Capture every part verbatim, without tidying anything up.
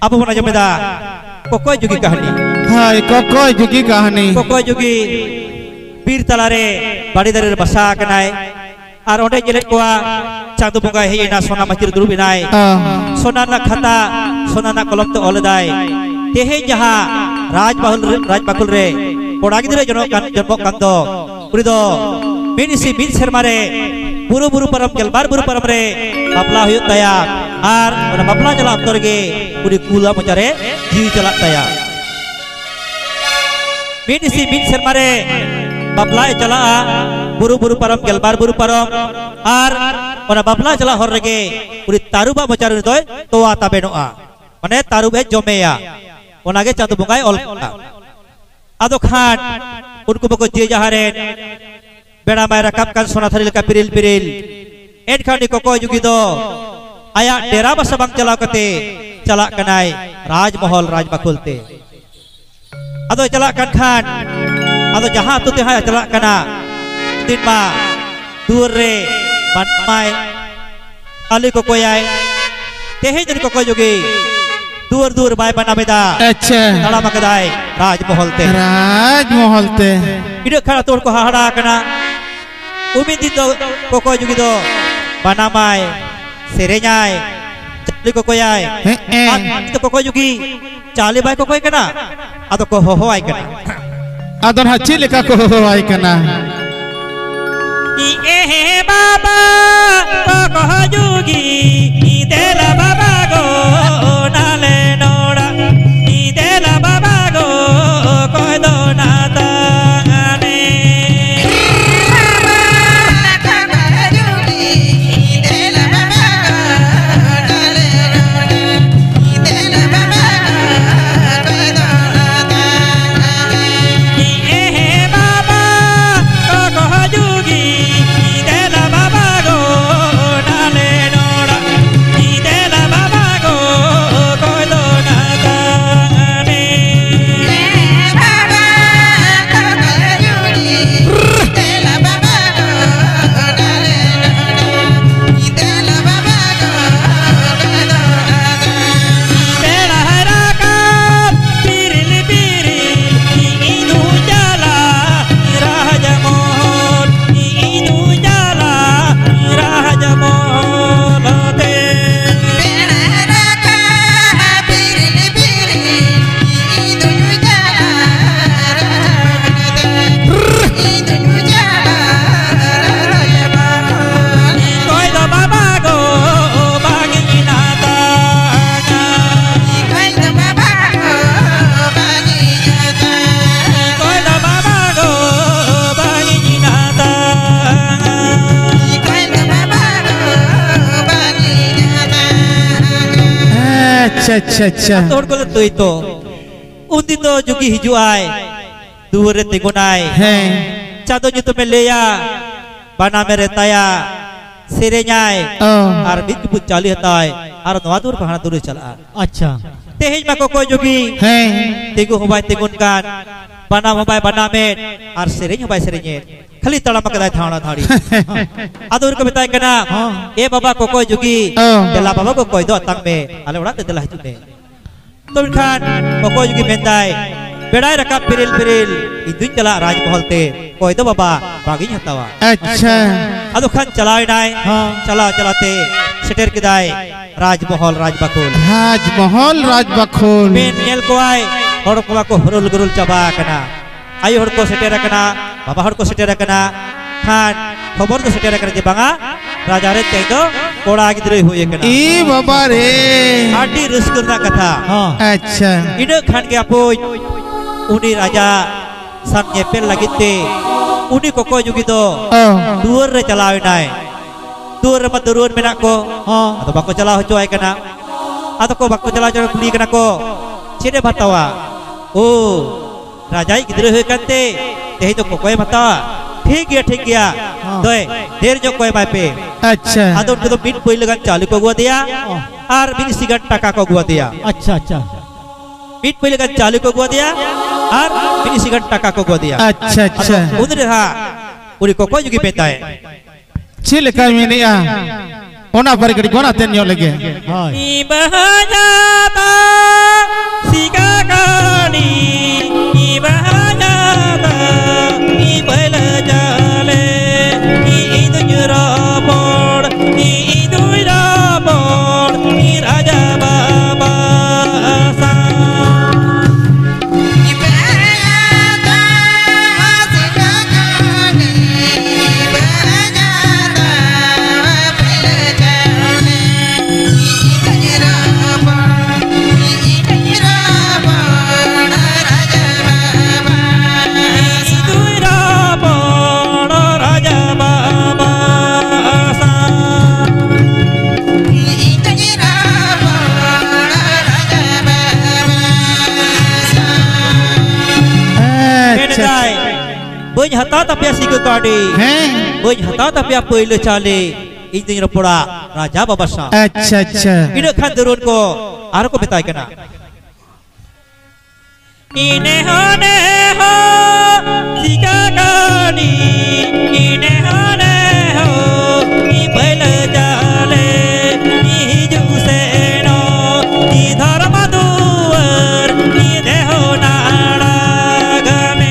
ᱟᱵᱚ ᱵᱚᱱ ᱟᱸᱡᱚᱢ ᱮᱫᱟ ᱠᱚᱠᱚᱭ ᱡᱩᱜᱤ ᱠᱟᱹᱦᱱᱤ᱾ ᱦᱳᱭ, ᱠᱚᱠᱚᱭ ᱡᱩᱜᱤ ᱠᱟᱹᱦᱱᱤ᱾ ᱠᱚᱠᱚᱭ ᱡᱩᱜᱤ ᱵᱤᱨ ᱛᱟᱞᱟᱨᱮ ᱵᱟᱲᱮ ᱫᱟᱨᱮ ᱨᱮ ᱵᱟᱥᱟ ᱟᱠᱟᱱᱟᱭ᱾ ᱟᱨ ᱚᱸᱰᱮ ᱧᱮᱞᱮᱫ ᱠᱚᱣᱟ ᱪᱟᱸᱫᱚ ᱵᱚᱸᱜᱟᱭ ᱦᱮᱡ ᱮᱱᱟ, ᱥᱚᱱᱟ ᱢᱟᱹᱪᱤ ᱨᱮ ᱫᱩᱲᱩᱵ ᱮᱱᱟᱭ᱾ ᱚ᱾ ᱥᱚᱱᱟ ᱨᱮᱱᱟᱜ ᱠᱷᱟᱛᱟ, ᱥᱚᱱᱟ ᱨᱮᱱᱟᱜ ᱠᱚᱞᱚᱢ ᱛᱮ ᱚᱞ ᱮᱫᱟᱭ, ᱛᱮᱦᱮᱧ ᱡᱟᱦᱟᱸ ᱨᱟᱡᱽ ᱵᱟᱦᱩᱞ ᱨᱮ, ᱨᱟᱡᱽ ᱵᱟᱠᱩᱞ ᱨᱮ ᱠᱚᱲᱟ ᱜᱤᱫᱽᱨᱟᱹ ᱡᱚᱱᱚᱜ ᱠᱟᱱ, ᱡᱚᱱᱢᱚᱜ ᱠᱟᱱ ᱫᱚ, ᱩᱱᱤ ᱫᱚ ᱢᱤᱫ ᱤᱥᱤ ᱢᱤᱫ ᱥᱮᱨᱢᱟ ᱨᱮ ᱵᱩᱨᱩ, ᱵᱩᱨᱩ ᱯᱟᱨᱚᱢ, ᱜᱮᱞᱵᱟᱨ ᱵᱩᱨᱩ ᱯᱟᱨᱚᱢ ᱨᱮ ᱵᱟᱯᱞᱟ ᱦᱩᱭᱩᱜ ᱛᱟᱭᱟ᱾ ᱟᱨ ᱚᱱᱟ ᱵᱟᱯᱞᱟ ᱪᱟᱞᱟᱜ ᱚᱠᱛᱚ ᱨᱮᱜᱮ ᱩᱱᱤ ᱠᱩᱞᱟ ᱢᱚᱪᱟ ᱨᱮ ᱡᱤᱣᱤ ᱪᱟᱞᱟᱜ ᱛᱟᱭᱟ᱾ ᱢᱤᱫ ᱤᱥᱤ ᱢᱤᱫ ᱥᱮᱨᱢᱟ ᱨᱮ ᱵᱟᱯᱞᱟ ᱮ ᱪᱟᱞᱟᱜᱼᱟ, ᱵᱩᱨᱩ, ᱵᱩᱨᱩ ᱯᱟᱨᱚᱢ, ᱜᱮᱞᱵᱟᱨ ᱵᱩᱨᱩ ᱯᱟᱨᱚᱢ, ᱟᱨ ᱚᱱᱟ ᱵᱟᱯᱞᱟ ᱪᱟᱞᱟᱜ ᱦᱚᱨ ᱨᱮᱜᱮ ᱩᱱᱤ ᱛᱟᱹᱨᱩᱵᱟᱜ ᱢᱚᱪᱟ ᱨᱮ ᱩᱱᱤ ᱫᱚᱭ ᱛᱚᱣᱟ ᱛᱟᱵᱮᱱᱚᱜᱼᱟ, ᱢᱟᱱᱮ ᱛᱟᱹᱨᱩᱵ ᱮ ᱡᱚᱢᱮᱭᱟ᱾ ᱚᱱᱟᱜᱮ ᱪᱟᱸᱫᱚ ᱵᱚᱸᱜᱟᱭ ᱚᱞ ᱠᱟᱜᱼᱟ᱾ ᱟᱫᱚ ᱠᱷᱟᱱ ᱩᱱᱠᱩ ᱵᱟᱠᱚ ᱡᱮ ᱡᱟᱦᱟᱸ ᱨᱮᱱ ᱵᱮᱲᱟ ᱢᱟᱭ ᱨᱟᱠᱟᱵ ᱠᱟᱱ ᱥᱚᱱᱟ ᱛᱷᱟᱹᱨᱤ ᱞᱮᱠᱟ ᱯᱤᱨᱤᱞ ᱯᱤᱨᱤᱞ᱾ ᱮᱱᱠᱷᱟᱱ ᱩᱱᱤ ᱠᱚᱠᱚᱭ ᱡᱩᱜᱤ ᱫᱚ ᱟᱭᱟᱜ ᱰᱮᱨᱟ ᱵᱟᱥᱟ ᱵᱟᱝ ᱪᱟᱞᱟᱣ ᱠᱟᱛᱮ ᱪᱟᱞᱟᱜ ᱠᱟᱱᱟᱭ ᱨᱟᱡᱽᱢᱚᱦᱚᱞ ᱨᱟᱡᱽ ᱵᱟᱠᱷᱳᱞ ᱛᱮ᱾ ᱟᱫᱚ ᱪᱟᱞᱟᱜ ᱠᱟᱱ ᱠᱷᱟᱱ, ᱟᱫᱚ ᱡᱟᱦᱟᱸ ᱟᱹᱛᱩ ᱛᱮ ᱦᱟᱸᱜ ᱮ ᱪᱟᱞᱟᱜ ᱠᱟᱱᱟ, ᱫᱤᱱ ᱢᱟ ᱫᱩᱣᱟᱹᱨ ᱨᱮ ᱵᱟᱱᱟᱢᱟᱭ, ᱟᱞᱮ ᱠᱚᱠᱚᱭᱟᱭ᱾ ᱛᱮᱦᱮᱧ ᱫᱚ ᱠᱚᱠᱚᱭ ᱡᱩᱜᱤ ᱫᱩᱣᱟᱹᱨ ᱫᱩᱣᱟᱹᱨ ᱵᱟᱭ ᱵᱟᱱᱟᱢ ᱮᱫᱟ᱾ ᱟᱪᱪᱷᱟ᱾ ᱛᱟᱲᱟᱢ ᱟᱠᱟᱫᱟᱭ ᱨᱟᱡᱽᱢᱚᱦᱚᱞ ᱛᱮ᱾ ᱨᱟᱡᱽᱢᱚᱦᱚᱞ ᱛᱮ᱾ ᱤᱱᱟᱹᱜ ᱠᱷᱟᱱ ᱟᱹᱛᱩ ᱦᱚᱲ ᱠᱚ ᱦᱟᱦᱟᱲᱟ ᱟᱠᱟᱱᱟ᱾ ᱩᱢᱤᱫ ᱫᱤᱱ ᱫᱚ ᱠᱚᱠᱚᱭ ᱡᱩᱜᱤ ᱫᱚ ᱵᱟᱱᱟᱢᱟᱭ, ᱥᱮᱨᱮᱧᱟᱭ, ᱪᱟᱹᱞᱤ ᱠᱚᱠᱚᱭᱟᱭ᱾ ᱦᱮᱸ, ᱦᱮᱸ᱾ ᱟᱨ ᱢᱤᱫ ᱫᱚ ᱠᱚᱠᱚᱭ ᱡᱩᱜᱤ ᱪᱟᱣᱞᱮ ᱵᱟᱭ ᱠᱚᱠᱚᱭ ᱠᱟᱱᱟ, ᱟᱫᱚ ᱠᱚ ᱦᱚᱦᱚᱣᱟᱭ ᱠᱟᱱᱟ᱾ ᱟᱫᱚ ᱱᱟᱦᱟᱜ ᱪᱮᱫ ᱞᱮᱠᱟ ᱠᱚ ᱦᱚᱦᱚᱣᱟᱭ ᱠᱟᱱᱟ? ᱮ ᱵᱟᱵᱟ, ᱠᱚᱠᱚ ᱡᱩᱜᱤ, ᱫᱮᱞᱟ ᱵᱟᱵᱟ ᱜᱚ, ᱱᱟᱞᱮ ᱱᱚᱲᱟ, ᱫᱮᱞᱟ ᱵᱟᱵᱟ ᱜᱚ, ᱚᱠᱚᱭ ᱫᱚ ᱱᱟᱛᱟᱱᱮ? ᱟᱪᱪᱷᱟ, ᱟᱪᱪᱷᱟ, ᱟᱪᱪᱷᱟ᱾ ᱟᱛᱳ ᱦᱚᱲ ᱠᱚ ᱞᱟᱹᱭ ᱛᱚ᱾ ᱩᱱᱫᱤᱱ ᱫᱚ ᱡᱩᱜᱤ ᱦᱤᱡᱩᱜ ᱟᱭ, ᱫᱩᱣᱟᱹᱨ ᱨᱮ ᱛᱤᱸᱜᱩᱱᱟᱭ᱾ ᱦᱮᱸ᱾ ᱪᱟᱸᱫᱚ ᱧᱩᱛᱩᱢᱮ ᱞᱟᱹᱭᱟ, ᱵᱟᱱᱟᱢᱮ ᱨᱮᱛᱟᱭᱟ, ᱥᱮᱨᱮᱧᱟᱭ, ᱚ᱾ ᱟᱨ ᱢᱤᱫ ᱪᱩᱯᱩᱫ ᱪᱟᱣᱞᱮ ᱦᱟᱛᱟᱣᱟᱭ, ᱟᱨ ᱱᱚᱣᱟ ᱫᱩᱣᱟᱹᱨ ᱠᱷᱚᱱ ᱦᱟᱱᱟ ᱫᱩᱣᱟᱹᱨ ᱮ ᱪᱟᱞᱟᱜᱼᱟ᱾ ᱟᱪᱪᱷᱟ᱾ ᱛᱮᱦᱮᱧ ᱢᱟ ᱠᱚᱠᱚᱭ ᱡᱩᱜᱤ, ᱦᱮᱸ᱾ ᱛᱤᱸᱜᱩ ᱦᱚᱸ ᱵᱟᱭ ᱛᱤᱸᱜᱩᱱ ᱠᱟᱱ, ᱵᱟᱱᱟᱢ ᱦᱚᱸ ᱵᱟᱭ ᱵᱟᱱᱟᱢᱮᱫ, ᱟᱨ ᱥᱮᱨᱮᱧ ᱦᱚᱸ ᱵᱟᱭ ᱥᱮᱨᱮᱧᱮᱫ, ᱠᱷᱟᱹᱞᱤ ᱛᱟᱲᱟᱢ ᱟᱠᱟᱫᱟᱭ ᱫᱷᱟᱣᱲᱟ ᱫᱷᱟᱣᱲᱤ᱾ ᱟᱫᱚ ᱩᱱᱤ ᱠᱚ ᱢᱮᱛᱟᱭ ᱠᱟᱱᱟ, ᱦᱚᱸ᱾ "ᱮ ᱵᱟᱵᱟ ᱠᱚᱠᱚᱭ ᱡᱩᱜᱤ, ᱚ᱾ ᱫᱮᱞᱟ ᱵᱟᱵᱟ ᱠᱚᱠᱚᱭ ᱫᱚ ᱟᱛᱟᱝ ᱢᱮ, ᱟᱞᱮ ᱚᱲᱟᱜ ᱛᱮ ᱫᱮᱞᱟ ᱦᱤᱡᱩᱜ ᱢᱮ᱾" ᱛᱚ ᱢᱮᱱᱠᱷᱟᱱ ᱚᱠᱚᱭ ᱡᱩᱜᱤ ᱢᱮᱱᱫᱟᱭ, "ᱵᱮᱲᱟᱭ ᱨᱟᱠᱟᱵ ᱯᱤᱨᱤᱞ ᱯᱤᱨᱤᱞ, ᱤᱧ ᱫᱩᱧ ᱪᱟᱞᱟᱜ ᱨᱟᱡᱽᱢᱚᱦᱚᱞ ᱛᱮ, ᱠᱚᱭ ᱫᱚ ᱵᱟᱵᱟ ᱵᱟᱝ ᱤᱧ ᱦᱟᱛᱟᱣᱟ᱾" ᱟᱪᱪᱷᱟ᱾ ᱟᱫᱚ ᱠᱷᱟᱱ ᱪᱟᱞᱟᱣ ᱮᱱᱟᱭ, ᱦᱚᱸ᱾ ᱪᱟᱞᱟᱣ ᱪᱟᱞᱟᱣ ᱛᱮ ᱥᱮᱴᱮᱨ ᱠᱮᱫᱟᱭ ᱨᱟᱡᱽᱢᱚᱦᱚᱞ ᱨᱟᱡᱽᱵᱟᱠᱷᱳᱞ᱾ ᱨᱟᱡᱽᱢᱚᱦᱚᱞ ᱨᱟᱡᱽᱵᱟᱠᱷᱳᱞ᱾ ᱢᱮᱱ ᱧᱮᱞ ᱠᱚᱣᱟᱭ, ᱦᱚᱲ ᱠᱚᱢᱟ ᱠᱚ ᱦᱩᱨᱩᱞ ᱜᱩᱨᱩᱞ ᱪᱟᱵᱟ ᱟᱠᱟᱱᱟ᱾ ᱟᱭᱳ ᱦᱚᱲ ᱠᱚ ᱥᱮᱴᱮᱨ ᱟᱠᱟᱱᱟ, ᱵᱟᱵᱟ ᱦᱚᱲ ᱠᱚ ᱥᱮᱴᱮᱨ ᱟᱠᱟᱱᱟ᱾ ᱠᱷᱟᱱ ᱠᱷᱚᱵᱚᱨ ᱫᱚ ᱥᱮᱴᱮᱨ ᱟᱠᱟᱱᱟ ᱡᱮ ᱵᱟᱝᱟ, ᱨᱟᱡᱟ ᱨᱮ ᱛᱮᱦᱮᱧ ᱫᱚ ᱠᱚᱲᱟ ᱜᱤᱫᱽᱨᱟᱹᱭ ᱦᱩᱭ ᱟᱠᱟᱱᱟ᱾ ᱤ ᱵᱟᱵᱟ ᱨᱮ! ᱟᱹᱰᱤ ᱨᱟᱹᱥᱠᱟᱹ ᱨᱮᱱᱟᱜ ᱠᱟᱛᱷᱟ᱾ ᱦᱚᱸ᱾ ᱟᱪᱪᱷᱟ᱾ ᱤᱱᱟᱹ ᱠᱷᱟᱱ ᱜᱮ ᱟᱯᱳᱡ ᱩᱱᱤ ᱨᱟᱡᱟ ᱥᱟᱶ ᱧᱮᱯᱮᱞ ᱞᱟᱹᱜᱤᱫ ᱛᱮ ᱩᱱᱤ ᱠᱚᱠᱚᱭ ᱡᱩᱜᱤ ᱫᱚ ᱚ᱾ ᱫᱩᱣᱟᱹᱨ ᱨᱮ ᱪᱟᱞᱟᱣ ᱮᱱᱟᱭ᱾ ᱫᱩᱣᱟᱹᱨ ᱨᱮᱢᱟ ᱫᱟᱹᱨᱣᱟᱹᱱ ᱢᱮᱱᱟᱜ ᱠᱚ᱾ ᱦᱚᱸ᱾ ᱟᱫᱚ ᱵᱟᱠᱚ ᱪᱟᱞᱟᱣ ᱦᱚᱪᱚᱣᱟᱭ ᱠᱟᱱᱟ᱾ ᱟᱫᱚ ᱠᱚ ᱵᱟᱠᱚ ᱪᱟᱞᱟᱣ ᱦᱚᱪᱚ, ᱠᱩᱞᱤ ᱠᱟᱱᱟ ᱠᱚ, "ᱪᱮᱫ ᱮᱢ ᱦᱟᱛᱟᱣᱟ?" ᱳ, ᱨᱟᱡᱟᱭᱤᱡ ᱜᱤᱫᱽᱨᱟᱹ ᱦᱩᱭ ᱠᱟᱱᱛᱮ ᱛᱮᱦᱮᱧ ᱫᱚ ᱠᱚᱠᱚᱭᱮᱢ ᱦᱟᱛᱟᱣᱟ? ᱴᱷᱤᱠ ᱜᱮᱭᱟ, ᱴᱷᱤᱠ ᱜᱮᱭᱟ᱾ ᱦᱚᱸ᱾ ᱫᱚᱭ, ᱰᱷᱮᱨ ᱧᱚᱜ ᱠᱚᱭ ᱮᱢᱟᱭ ᱯᱮ᱾ ᱟᱪᱪᱷᱟ᱾ ᱟᱫᱚ ᱩᱱᱠᱩ ᱫᱚ ᱢᱤᱫ ᱯᱟᱹᱭᱞᱟᱹ ᱜᱟᱱ ᱪᱟᱣᱞᱮ ᱠᱚ ᱟᱹᱜᱩ ᱟᱫᱮᱭᱟ ᱚ᱾ ᱟᱨ ᱢᱤᱫ ᱤᱥᱤ ᱜᱟᱱ ᱴᱟᱠᱟ ᱠᱚ ᱟᱹᱜᱩ ᱟᱫᱮᱭᱟ᱾ ᱟᱪᱪᱷᱟ, ᱟᱪᱪᱷᱟ᱾ ᱢᱤᱫ ᱯᱟᱹᱭᱞᱟᱹ ᱜᱟᱱ ᱪᱟᱣᱞᱮ ᱠᱚ ᱟᱹᱜᱩ ᱟᱫᱮᱭᱟ ᱟᱨ ᱢᱤᱫ ᱤᱥᱤ ᱜᱟᱱ ᱴᱟᱠᱟ ᱠᱚ ᱟᱹᱜᱩ ᱟᱫᱮᱭᱟ᱾ ᱟᱪᱪᱷᱟ, ᱟᱪᱪᱷᱟ᱾ ᱟᱫᱚ ᱩᱱ ᱨᱮ ᱦᱟᱸᱜ ᱩᱱᱤ ᱠᱚᱠᱚᱭ ᱡᱩᱜᱤ ᱢᱮᱛᱟᱭ, ᱪᱮᱫ ᱞᱮᱠᱟᱭ ᱢᱮᱱᱮᱜᱼᱟ, ᱚᱱᱟ ᱵᱟᱨᱮ ᱠᱟᱹᱴᱤᱡ ᱵᱚᱱ ᱟᱛᱮᱱ ᱧᱚᱜ ᱞᱮᱜᱮ᱾ ᱦᱳᱭ᱾ ᱤᱵᱟᱦᱟᱧᱟᱫᱟ ᱥᱤᱠᱟᱠᱟᱱᱤ, ᱤᱵᱟᱦᱟᱧᱟᱫᱟ, ᱤᱵᱟᱞᱟ ᱡᱟᱞᱮ, ᱤᱫᱩᱧ ᱨᱚᱯᱚᱲ, ᱤᱫᱩᱧ ᱨᱚᱯᱚᱲ, ᱨᱟᱡᱟ ᱵᱟᱵᱟ ᱥᱟᱶ᱾ ᱦᱟᱛᱟᱣ ᱛᱟᱯᱮᱭᱟ ᱥᱤᱠᱟᱹ ᱠᱟᱹᱣᱰᱤ᱾ ᱦᱮᱸ᱾ ᱵᱟᱹᱧ ᱦᱟᱛᱟᱣ ᱛᱟᱯᱮᱭᱟ ᱯᱟᱹᱭᱞᱟᱹ ᱪᱟᱣᱞᱮ᱾ ᱤᱧ ᱫᱩᱧ ᱨᱚᱯᱚᱲᱟ ᱨᱟᱡᱟ ᱵᱟᱵᱟ ᱥᱟᱶ᱾ ᱟᱪᱪᱷᱟ, ᱟᱪᱪᱷᱟ᱾ ᱤᱱᱟᱹᱜ ᱠᱷᱟᱱ ᱫᱟᱹᱨᱩᱱ ᱠᱚ ᱟᱨ ᱠᱚ ᱢᱮᱛᱟᱭ ᱠᱟᱱᱟ᱾ ᱤᱱᱮ ᱦᱚ ᱱᱮ ᱦᱚ ᱥᱤᱠᱟᱹ ᱠᱟᱹᱣᱰᱤ, ᱤᱱᱮ ᱦᱚ ᱱᱮ ᱦᱚ ᱤ ᱯᱟᱹᱭᱞᱟᱹ ᱪᱟᱣᱞᱮ, ᱤ ᱦᱤᱡᱩᱜ ᱥᱮᱱᱚᱜ, ᱤ ᱫᱷᱚᱨᱢ ᱫᱩᱣᱟᱹᱨ, ᱤ ᱫᱮᱦᱚ ᱱᱟᱲᱟᱜ ᱢᱮ᱾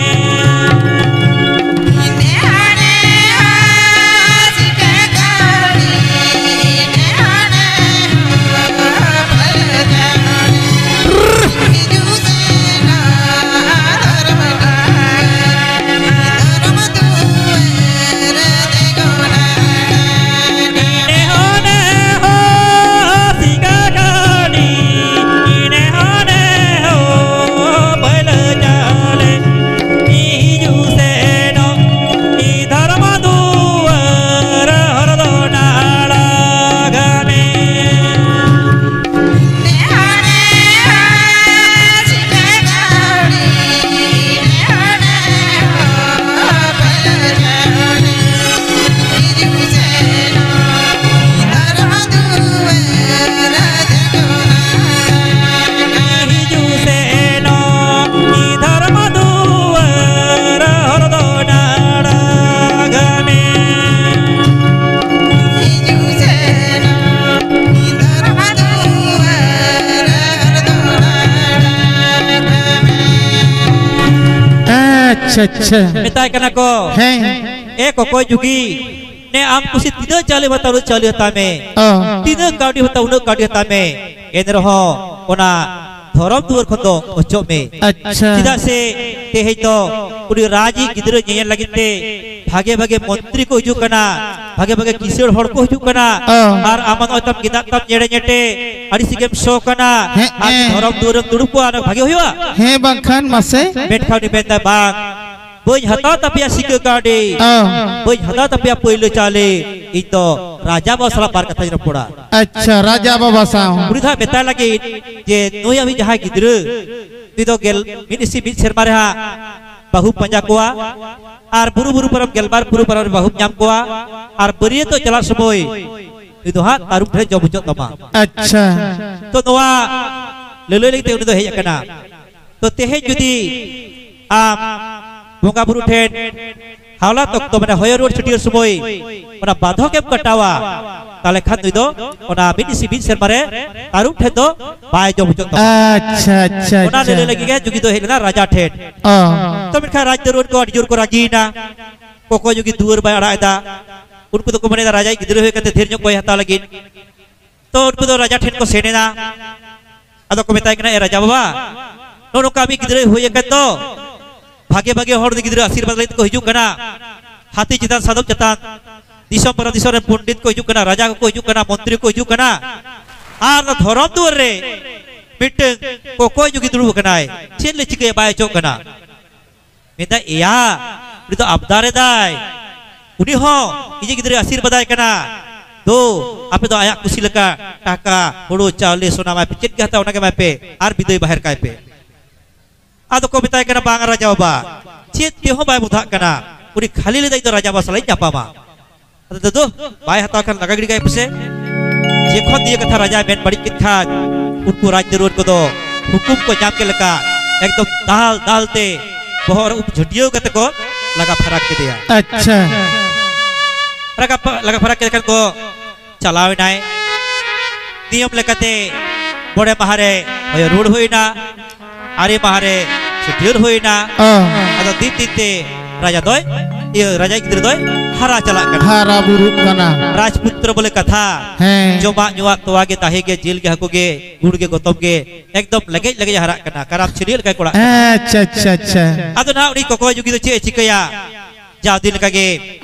ᱟᱪᱪᱷᱟ, ᱟᱪᱪᱷᱟ᱾ ᱢᱮᱛᱟᱭ ᱠᱟᱱᱟ ᱠᱚ, ᱦᱮᱸ᱾ ᱮ ᱠᱚᱠᱚᱭ ᱡᱩᱜᱤ, ᱱᱮ ᱟᱢ ᱠᱩᱥᱤ ᱛᱤᱱᱟᱹᱜ ᱪᱟᱣᱞᱮ ᱦᱟᱛᱟᱣ, ᱩᱱᱟᱹᱜ ᱪᱟᱣᱞᱮ ᱦᱟᱛᱟᱣ ᱢᱮ᱾ ᱚ᱾ ᱛᱤᱱᱟᱹᱜ ᱠᱟᱹᱣᱰᱤ ᱦᱟᱛᱟᱣ, ᱩᱱᱟᱹᱜ ᱠᱟᱹᱣᱰᱤ ᱦᱟᱛᱟᱣ ᱢᱮ᱾ ᱮᱱ ᱨᱮᱦᱚᱸ ᱚᱱᱟ ᱫᱷᱚᱨᱚᱢ ᱫᱩᱣᱟᱹᱨ ᱠᱷᱚᱱ ᱫᱚ ᱚᱪᱚᱜ ᱢᱮ᱾ ᱟᱪᱪᱷᱟ᱾ ᱪᱮᱫᱟᱜ ᱥᱮ ᱛᱮᱦᱮᱧ ᱫᱚ ᱩᱱᱤ ᱨᱟᱡᱽ ᱤᱡ ᱜᱤᱫᱽᱨᱟᱹ ᱧᱮᱧᱮᱞ ᱞᱟᱹᱜᱤᱫ ᱛᱮ ᱵᱷᱟᱜᱮ ᱵᱷᱟᱜᱮ ᱢᱚᱱᱛᱨᱤ ᱠᱚ ᱦᱤᱡᱩᱜ ᱠᱟᱱᱟ, ᱵᱷᱟᱜᱮ ᱵᱷᱟᱜᱮ ᱠᱤᱥᱟᱹᱬ ᱦᱚᱲ ᱠᱚ ᱦᱤᱡᱩᱜ ᱠᱟᱱᱟ᱾ ᱚ᱾ ᱟᱨ ᱟᱢ ᱱᱚᱜᱼᱚᱭ ᱛᱟᱢ ᱜᱮᱸᱫᱟᱜ ᱛᱟᱢ ᱧᱮᱲᱮ ᱧᱮᱴᱮ, ᱟᱹᱲᱤᱥ ᱜᱮᱢ ᱥᱚ ᱠᱟᱱᱟ᱾ ᱦᱮᱸ, ᱟᱨ ᱦᱮᱸ᱾ ᱫᱷᱚᱨᱚᱢ ᱫᱩᱣᱟᱹᱨᱮᱢ ᱫᱩᱲᱩᱵ ᱠᱚᱜᱼᱟ, ᱚᱱᱟ ᱵᱷᱟᱜᱮ ᱦᱩᱭᱩᱜᱼᱟ? ᱦᱮᱸ, ᱵᱟᱝᱠᱷᱟᱱ ᱢᱟᱥᱮ᱾ ᱢᱮᱱᱠᱷᱟᱱ ᱩᱱᱤ ᱢᱮᱱᱫᱟ, ᱵᱟᱝ, ᱵᱟᱹᱧ ᱦᱟᱛᱟᱣ ᱛᱟᱯᱮᱭᱟ ᱥᱤᱠᱟᱹ ᱠᱟᱹᱣᱰᱤ, ᱚ᱾ ᱵᱟᱹᱧ ᱦᱟᱛᱟᱣ ᱛᱟᱯᱮᱭᱟ ᱯᱟᱹᱭᱞᱟᱹ ᱪᱟᱣᱞᱮ, ᱤᱧ ᱫᱚ ᱨᱟᱡᱟ ᱵᱟᱵᱟ ᱥᱟᱞᱟᱜ ᱵᱟᱨ ᱠᱟᱛᱷᱟᱧ ᱨᱚᱯᱚᱲᱟ᱾ ᱟᱪᱪᱷᱟ, ᱨᱟᱡᱟ ᱵᱟᱵᱟ ᱥᱟᱶ᱾ ᱩᱱᱤ ᱫᱚ ᱦᱟᱸᱜ ᱢᱮᱛᱟᱭ ᱞᱟᱹᱜᱤᱫ ᱡᱮ ᱱᱩᱭ ᱟᱢᱤᱡ ᱡᱟᱦᱟᱸᱭ ᱜᱤᱫᱽᱨᱟᱹ, ᱩᱱᱤ ᱫᱚ ᱜᱮᱞ ᱢᱤᱫ ᱤᱥᱤ ᱢᱤᱫ ᱥᱮᱨᱢᱟ ᱨᱮ ᱦᱟᱸᱜ ᱵᱟᱹᱦᱩᱢ ᱯᱟᱸᱡᱟ ᱠᱚᱣᱟ, ᱟᱨ ᱵᱩᱨᱩ ᱵᱩᱨᱩ ᱯᱟᱨᱚᱢ, ᱜᱮᱞᱵᱟᱨ ᱵᱩᱨᱩ ᱯᱟᱨᱚᱢ ᱨᱮ ᱵᱟᱹᱦᱩᱢ ᱧᱟᱢ ᱠᱚᱣᱟ, ᱟᱨ ᱵᱟᱹᱨᱭᱟᱹᱛᱚᱜ ᱪᱟᱞᱟᱜ ᱥᱚᱢᱚᱭ ᱩᱱᱤ ᱫᱚ ᱦᱟᱸᱜ ᱛᱟᱹᱨᱩᱵ ᱴᱷᱮᱱ ᱡᱚᱢ ᱦᱚᱪᱚᱜ ᱛᱟᱢᱟ᱾ ᱟᱪᱪᱷᱟ᱾ ᱛᱚ ᱱᱚᱣᱟ ᱞᱟᱹᱞᱟᱹᱭ ᱞᱟᱹᱜᱤᱫ ᱛᱮ ᱩᱱᱤ ᱫᱚ ᱦᱮᱡ ᱟᱠᱟᱱᱟ᱾ ᱛᱚ ᱛᱮᱦᱮᱧ ᱡᱩᱫᱤ ᱟᱢ ᱵᱚᱸᱜᱟ ᱵᱩᱨᱩ ᱴᱷᱮᱱ ᱦᱟᱣᱞᱟᱛ ᱚᱠᱛᱚ, ᱢᱟᱱᱮ ᱦᱚᱭᱚ ᱨᱩᱣᱟᱹᱲ ᱪᱷᱟᱹᱴᱭᱟᱹᱨ ᱥᱚᱢᱚᱭ ᱚᱱᱟ ᱵᱟᱫᱷᱚᱠ ᱮᱢ ᱠᱟᱴᱟᱣᱟ, ᱛᱟᱦᱞᱮ ᱠᱷᱟᱱ ᱱᱩᱭ ᱫᱚ ᱚᱱᱟ ᱢᱤᱫ ᱤᱥᱤ ᱢᱤᱫ ᱥᱮᱨᱢᱟ ᱨᱮ ᱛᱟᱹᱨᱩᱵ ᱴᱷᱮᱱ ᱫᱚ ᱵᱟᱭ ᱡᱚᱢ ᱦᱚᱪᱚᱜ ᱛᱟᱢᱟ᱾ ᱟᱪᱪᱷᱟ, ᱟᱪᱪᱷᱟ, ᱚᱱᱟ ᱟᱪᱪᱷᱟ᱾ ᱞᱟᱹᱞᱟᱹᱭ ᱞᱟᱹᱜᱤᱫ ᱜᱮ ᱡᱩᱜᱤ ᱫᱚ ᱦᱮᱡ ᱞᱮᱱᱟ ᱨᱟᱡᱟ ᱴᱷᱮᱱ᱾ ᱚ᱾ ᱛᱚ ᱢᱮᱱᱠᱷᱟᱱ ᱨᱟᱡᱽ ᱫᱟᱹᱨᱩᱣᱟᱹᱱ ᱠᱚ ᱟᱹᱰᱤ ᱡᱳᱨ ᱠᱚ ᱨᱟᱹᱜᱤᱭᱮᱱᱟ᱾ ᱠᱚᱠᱚᱭ ᱡᱩᱜᱤ ᱫᱩᱣᱟᱹᱨ ᱵᱟᱭ ᱟᱲᱟᱜ ᱮᱫᱟ᱾ ᱩᱱᱠᱩ ᱫᱚᱠᱚ ᱢᱚᱱᱮᱭᱮᱫᱟ ᱨᱟᱡᱟᱭᱤᱡ ᱜᱤᱫᱽᱨᱟᱹ ᱦᱩᱭ ᱠᱟᱛᱮ ᱰᱷᱮᱨ ᱧᱚᱜ ᱠᱚᱭ ᱦᱟᱛᱟᱣ ᱞᱟᱹᱜᱤᱫ᱾ ᱛᱚ ᱩᱱᱠᱩ ᱫᱚ ᱨᱟᱡᱟ ᱴᱷᱮᱱ ᱠᱚ ᱥᱮᱱ ᱮᱱᱟ᱾ ᱟᱫᱚ ᱠᱚ ᱢᱮᱛᱟᱭ ᱠᱟᱱᱟ, "ᱮ ᱨᱟᱡᱟ ᱵᱟᱵᱟ, ᱱᱚᱜᱼᱚ ᱱᱚᱝᱠᱟ ᱟᱢᱤᱡ ᱜᱤᱫᱽᱨᱟᱹᱭ ᱦᱩᱭ ᱟᱠᱟᱱ ᱫᱚ, ᱵᱷᱟᱜᱮ ᱵᱷᱟᱜᱮ ᱦᱚᱲ ᱩᱱᱤ ᱜᱤᱫᱽᱨᱟᱹ ᱟᱥᱤᱨᱵᱟᱫᱽ ᱞᱟᱹᱜᱤᱫ ᱠᱚ ᱦᱤᱡᱩᱜ ᱠᱟᱱᱟ, ᱦᱟᱹᱛᱤ ᱪᱮᱛᱟᱱ ᱥᱟᱫᱚᱢ ᱪᱮᱛᱟᱱ, ᱫᱤᱥᱚᱢ ᱯᱟᱨᱟ ᱫᱤᱥᱚᱢ ᱨᱮᱱ ᱯᱚᱱᱰᱤᱛ ᱠᱚ ᱦᱤᱡᱩᱜ ᱠᱟᱱᱟ, ᱨᱟᱡᱟ ᱠᱚᱠᱚ ᱦᱤᱡᱩᱜ ᱠᱟᱱᱟ, ᱢᱚᱱᱛᱨᱤ ᱠᱚ ᱦᱤᱡᱩᱜ ᱠᱟᱱᱟ, ᱟᱨ ᱚᱱᱟ ᱫᱷᱚᱨᱚᱢ ᱫᱩᱣᱟᱹᱨ ᱨᱮ ᱢᱤᱫᱴᱟᱝ ᱠᱚᱠᱚᱭ ᱡᱩᱜᱤ ᱫᱩᱲᱩᱵ ᱟᱠᱟᱱᱟᱭ, ᱪᱮᱫ ᱞᱮ ᱪᱤᱠᱟᱹᱭᱟ, ᱵᱟᱭ ᱚᱪᱚᱜ ᱠᱟᱱᱟ?" ᱢᱮᱱᱫᱟᱭ, "ᱮᱭᱟ, ᱩᱱᱤ ᱫᱚ ᱟᱵᱫᱟᱨ ᱮᱫᱟᱭ, ᱩᱱᱤ ᱦᱚᱸ ᱤᱧᱤᱡ ᱜᱤᱫᱽᱨᱟᱹᱭ ᱟᱥᱤᱨᱵᱟᱫᱟᱭ ᱠᱟᱱᱟ᱾ ᱫᱳ, ᱟᱯᱮ ᱫᱚ ᱟᱭᱟᱜ ᱠᱩᱥᱤ ᱞᱮᱠᱟ ᱴᱟᱠᱟ, ᱦᱩᱲᱩ, ᱪᱟᱣᱞᱮ, ᱥᱚᱱᱟ ᱮᱢᱟᱭ ᱯᱮ, ᱪᱮᱫ ᱜᱮ ᱦᱟᱛᱟᱣ ᱚᱱᱟ ᱜᱮ ᱮᱢᱟᱭ ᱯᱮ, ᱟᱨ ᱵᱤᱫᱟᱹᱭ ᱵᱟᱦᱮᱨ ᱠᱟᱭ ᱯᱮ᱾" ᱟᱫᱚ ᱠᱚ ᱢᱮᱛᱟᱭ ᱠᱟᱱᱟ, "ᱵᱟᱝ ᱨᱟᱡᱟ ᱵᱟᱵᱟ, ᱪᱮᱫ ᱛᱮᱦᱚᱸ ᱵᱟᱭ ᱢᱚᱫᱷᱟᱜ ᱠᱟᱱᱟ, ᱩᱱᱤ ᱠᱷᱟᱹᱞᱤ ᱞᱟᱹᱭᱫᱟ ᱤᱧ ᱫᱚ ᱨᱟᱡᱟ ᱵᱟᱵᱟ ᱥᱟᱞᱟᱜ ᱤᱧ ᱧᱟᱯᱟᱢᱟ᱾" ᱟᱫᱚ ᱫᱟᱫᱩ ᱵᱟᱭ ᱦᱟᱛᱟᱣ ᱠᱷᱟᱱ ᱞᱟᱜᱟ ᱜᱤᱰᱤ ᱠᱟᱭ ᱯᱮᱥᱮ᱾ ᱡᱮᱠᱷᱚᱱ ᱱᱤᱭᱟᱹ ᱠᱟᱛᱷᱟ ᱨᱟᱡᱟᱭ ᱢᱮᱱ ᱵᱟᱹᱲᱤᱡ ᱠᱮᱫ ᱠᱷᱟᱱ, ᱩᱱᱠᱩ ᱨᱟᱡᱽ ᱫᱟᱹᱨᱩᱣᱟᱹᱱ ᱠᱚᱫᱚ ᱦᱩᱠᱩᱢ ᱠᱚ ᱧᱟᱢ ᱠᱮᱫ ᱞᱮᱠᱟ ᱮᱠᱫᱚᱢ ᱫᱟᱞ ᱫᱟᱞ ᱛᱮ ᱵᱚᱦᱚᱜ ᱨᱮ ᱩᱵ ᱡᱷᱟᱹᱴᱭᱟᱹᱣ ᱠᱟᱛᱮ ᱠᱚ ᱞᱟᱜᱟ ᱯᱷᱟᱨᱟᱠ ᱠᱮᱫᱮᱭᱟ᱾ ᱟᱪᱪᱷᱟ᱾ ᱞᱟᱜᱟ ᱯᱷᱟ-, ᱞᱟᱜᱟ ᱯᱷᱟᱨᱟᱠ ᱠᱮᱫᱮ ᱠᱷᱟᱱ ᱠᱚ ᱪᱟᱞᱟᱣ ᱮᱱᱟᱭ᱾ ᱱᱤᱭᱚᱢ ᱞᱮᱠᱟᱛᱮ ᱢᱚᱬᱮ ᱢᱟᱦᱟ ᱨᱮ ᱦᱚᱭᱚ ᱨᱩᱣᱟᱹᱲ ᱦᱩᱭᱱᱟ, ᱟᱨᱮ ᱢᱟᱦᱟ ᱨᱮ ᱪᱷᱟᱹᱴᱭᱟᱹᱨ ᱦᱩᱭᱱᱟ᱾ ᱚ᱾ ᱟᱫᱚ ᱫᱤᱱ ᱫᱤᱱ ᱛᱮ ᱨᱟᱡᱟ ᱫᱚᱭ, ᱤᱭᱟᱹ, ᱨᱟᱡᱟ ᱜᱤᱫᱽᱨᱟᱹ ᱫᱚᱭ ᱦᱟᱨᱟ ᱪᱟᱞᱟᱜ ᱠᱟᱱᱟ᱾ ᱦᱟᱨᱟ ᱵᱩᱨᱩᱜ ᱠᱟᱱᱟ᱾ ᱨᱟᱡᱽᱯᱩᱛᱨᱚ ᱵᱚᱞᱮ ᱠᱟᱛᱷᱟ᱾ ᱦᱮᱸ᱾ ᱡᱚᱢᱟᱜ ᱧᱩᱣᱟᱜ, ᱛᱚᱣᱟ ᱜᱮ, ᱫᱟᱦᱮ ᱜᱮ, ᱡᱤᱞ ᱜᱮ, ᱦᱟᱹᱠᱩ ᱜᱮ, ᱜᱩᱲ ᱜᱮ, ᱜᱚᱛᱚᱢ ᱜᱮ, ᱮᱠᱫᱚᱢ ᱞᱮᱜᱮᱡ ᱞᱮᱜᱮᱡ ᱮ ᱦᱟᱨᱟᱜ ᱠᱟᱱᱟ, ᱠᱟᱨᱟᱢ ᱪᱷᱤᱞᱭᱟᱹ ᱞᱮᱠᱟᱭ ᱠᱚᱲᱟᱜ ᱠᱟᱱᱟ᱾ ᱟᱪᱪᱷᱟ, ᱟᱪᱪᱷᱟ, ᱟᱪᱪᱷᱟ᱾ ᱟᱫᱚ ᱱᱟᱦᱟᱜ ᱩᱱᱤ ᱠᱚᱠᱚᱭ ᱡᱩᱜᱤ ᱫᱚ ᱪᱮᱫ ᱮ ᱪᱤᱠᱟᱹᱭᱟ? ᱡᱟᱣ ᱫᱤᱱ ᱞᱮᱠᱟᱜᱮ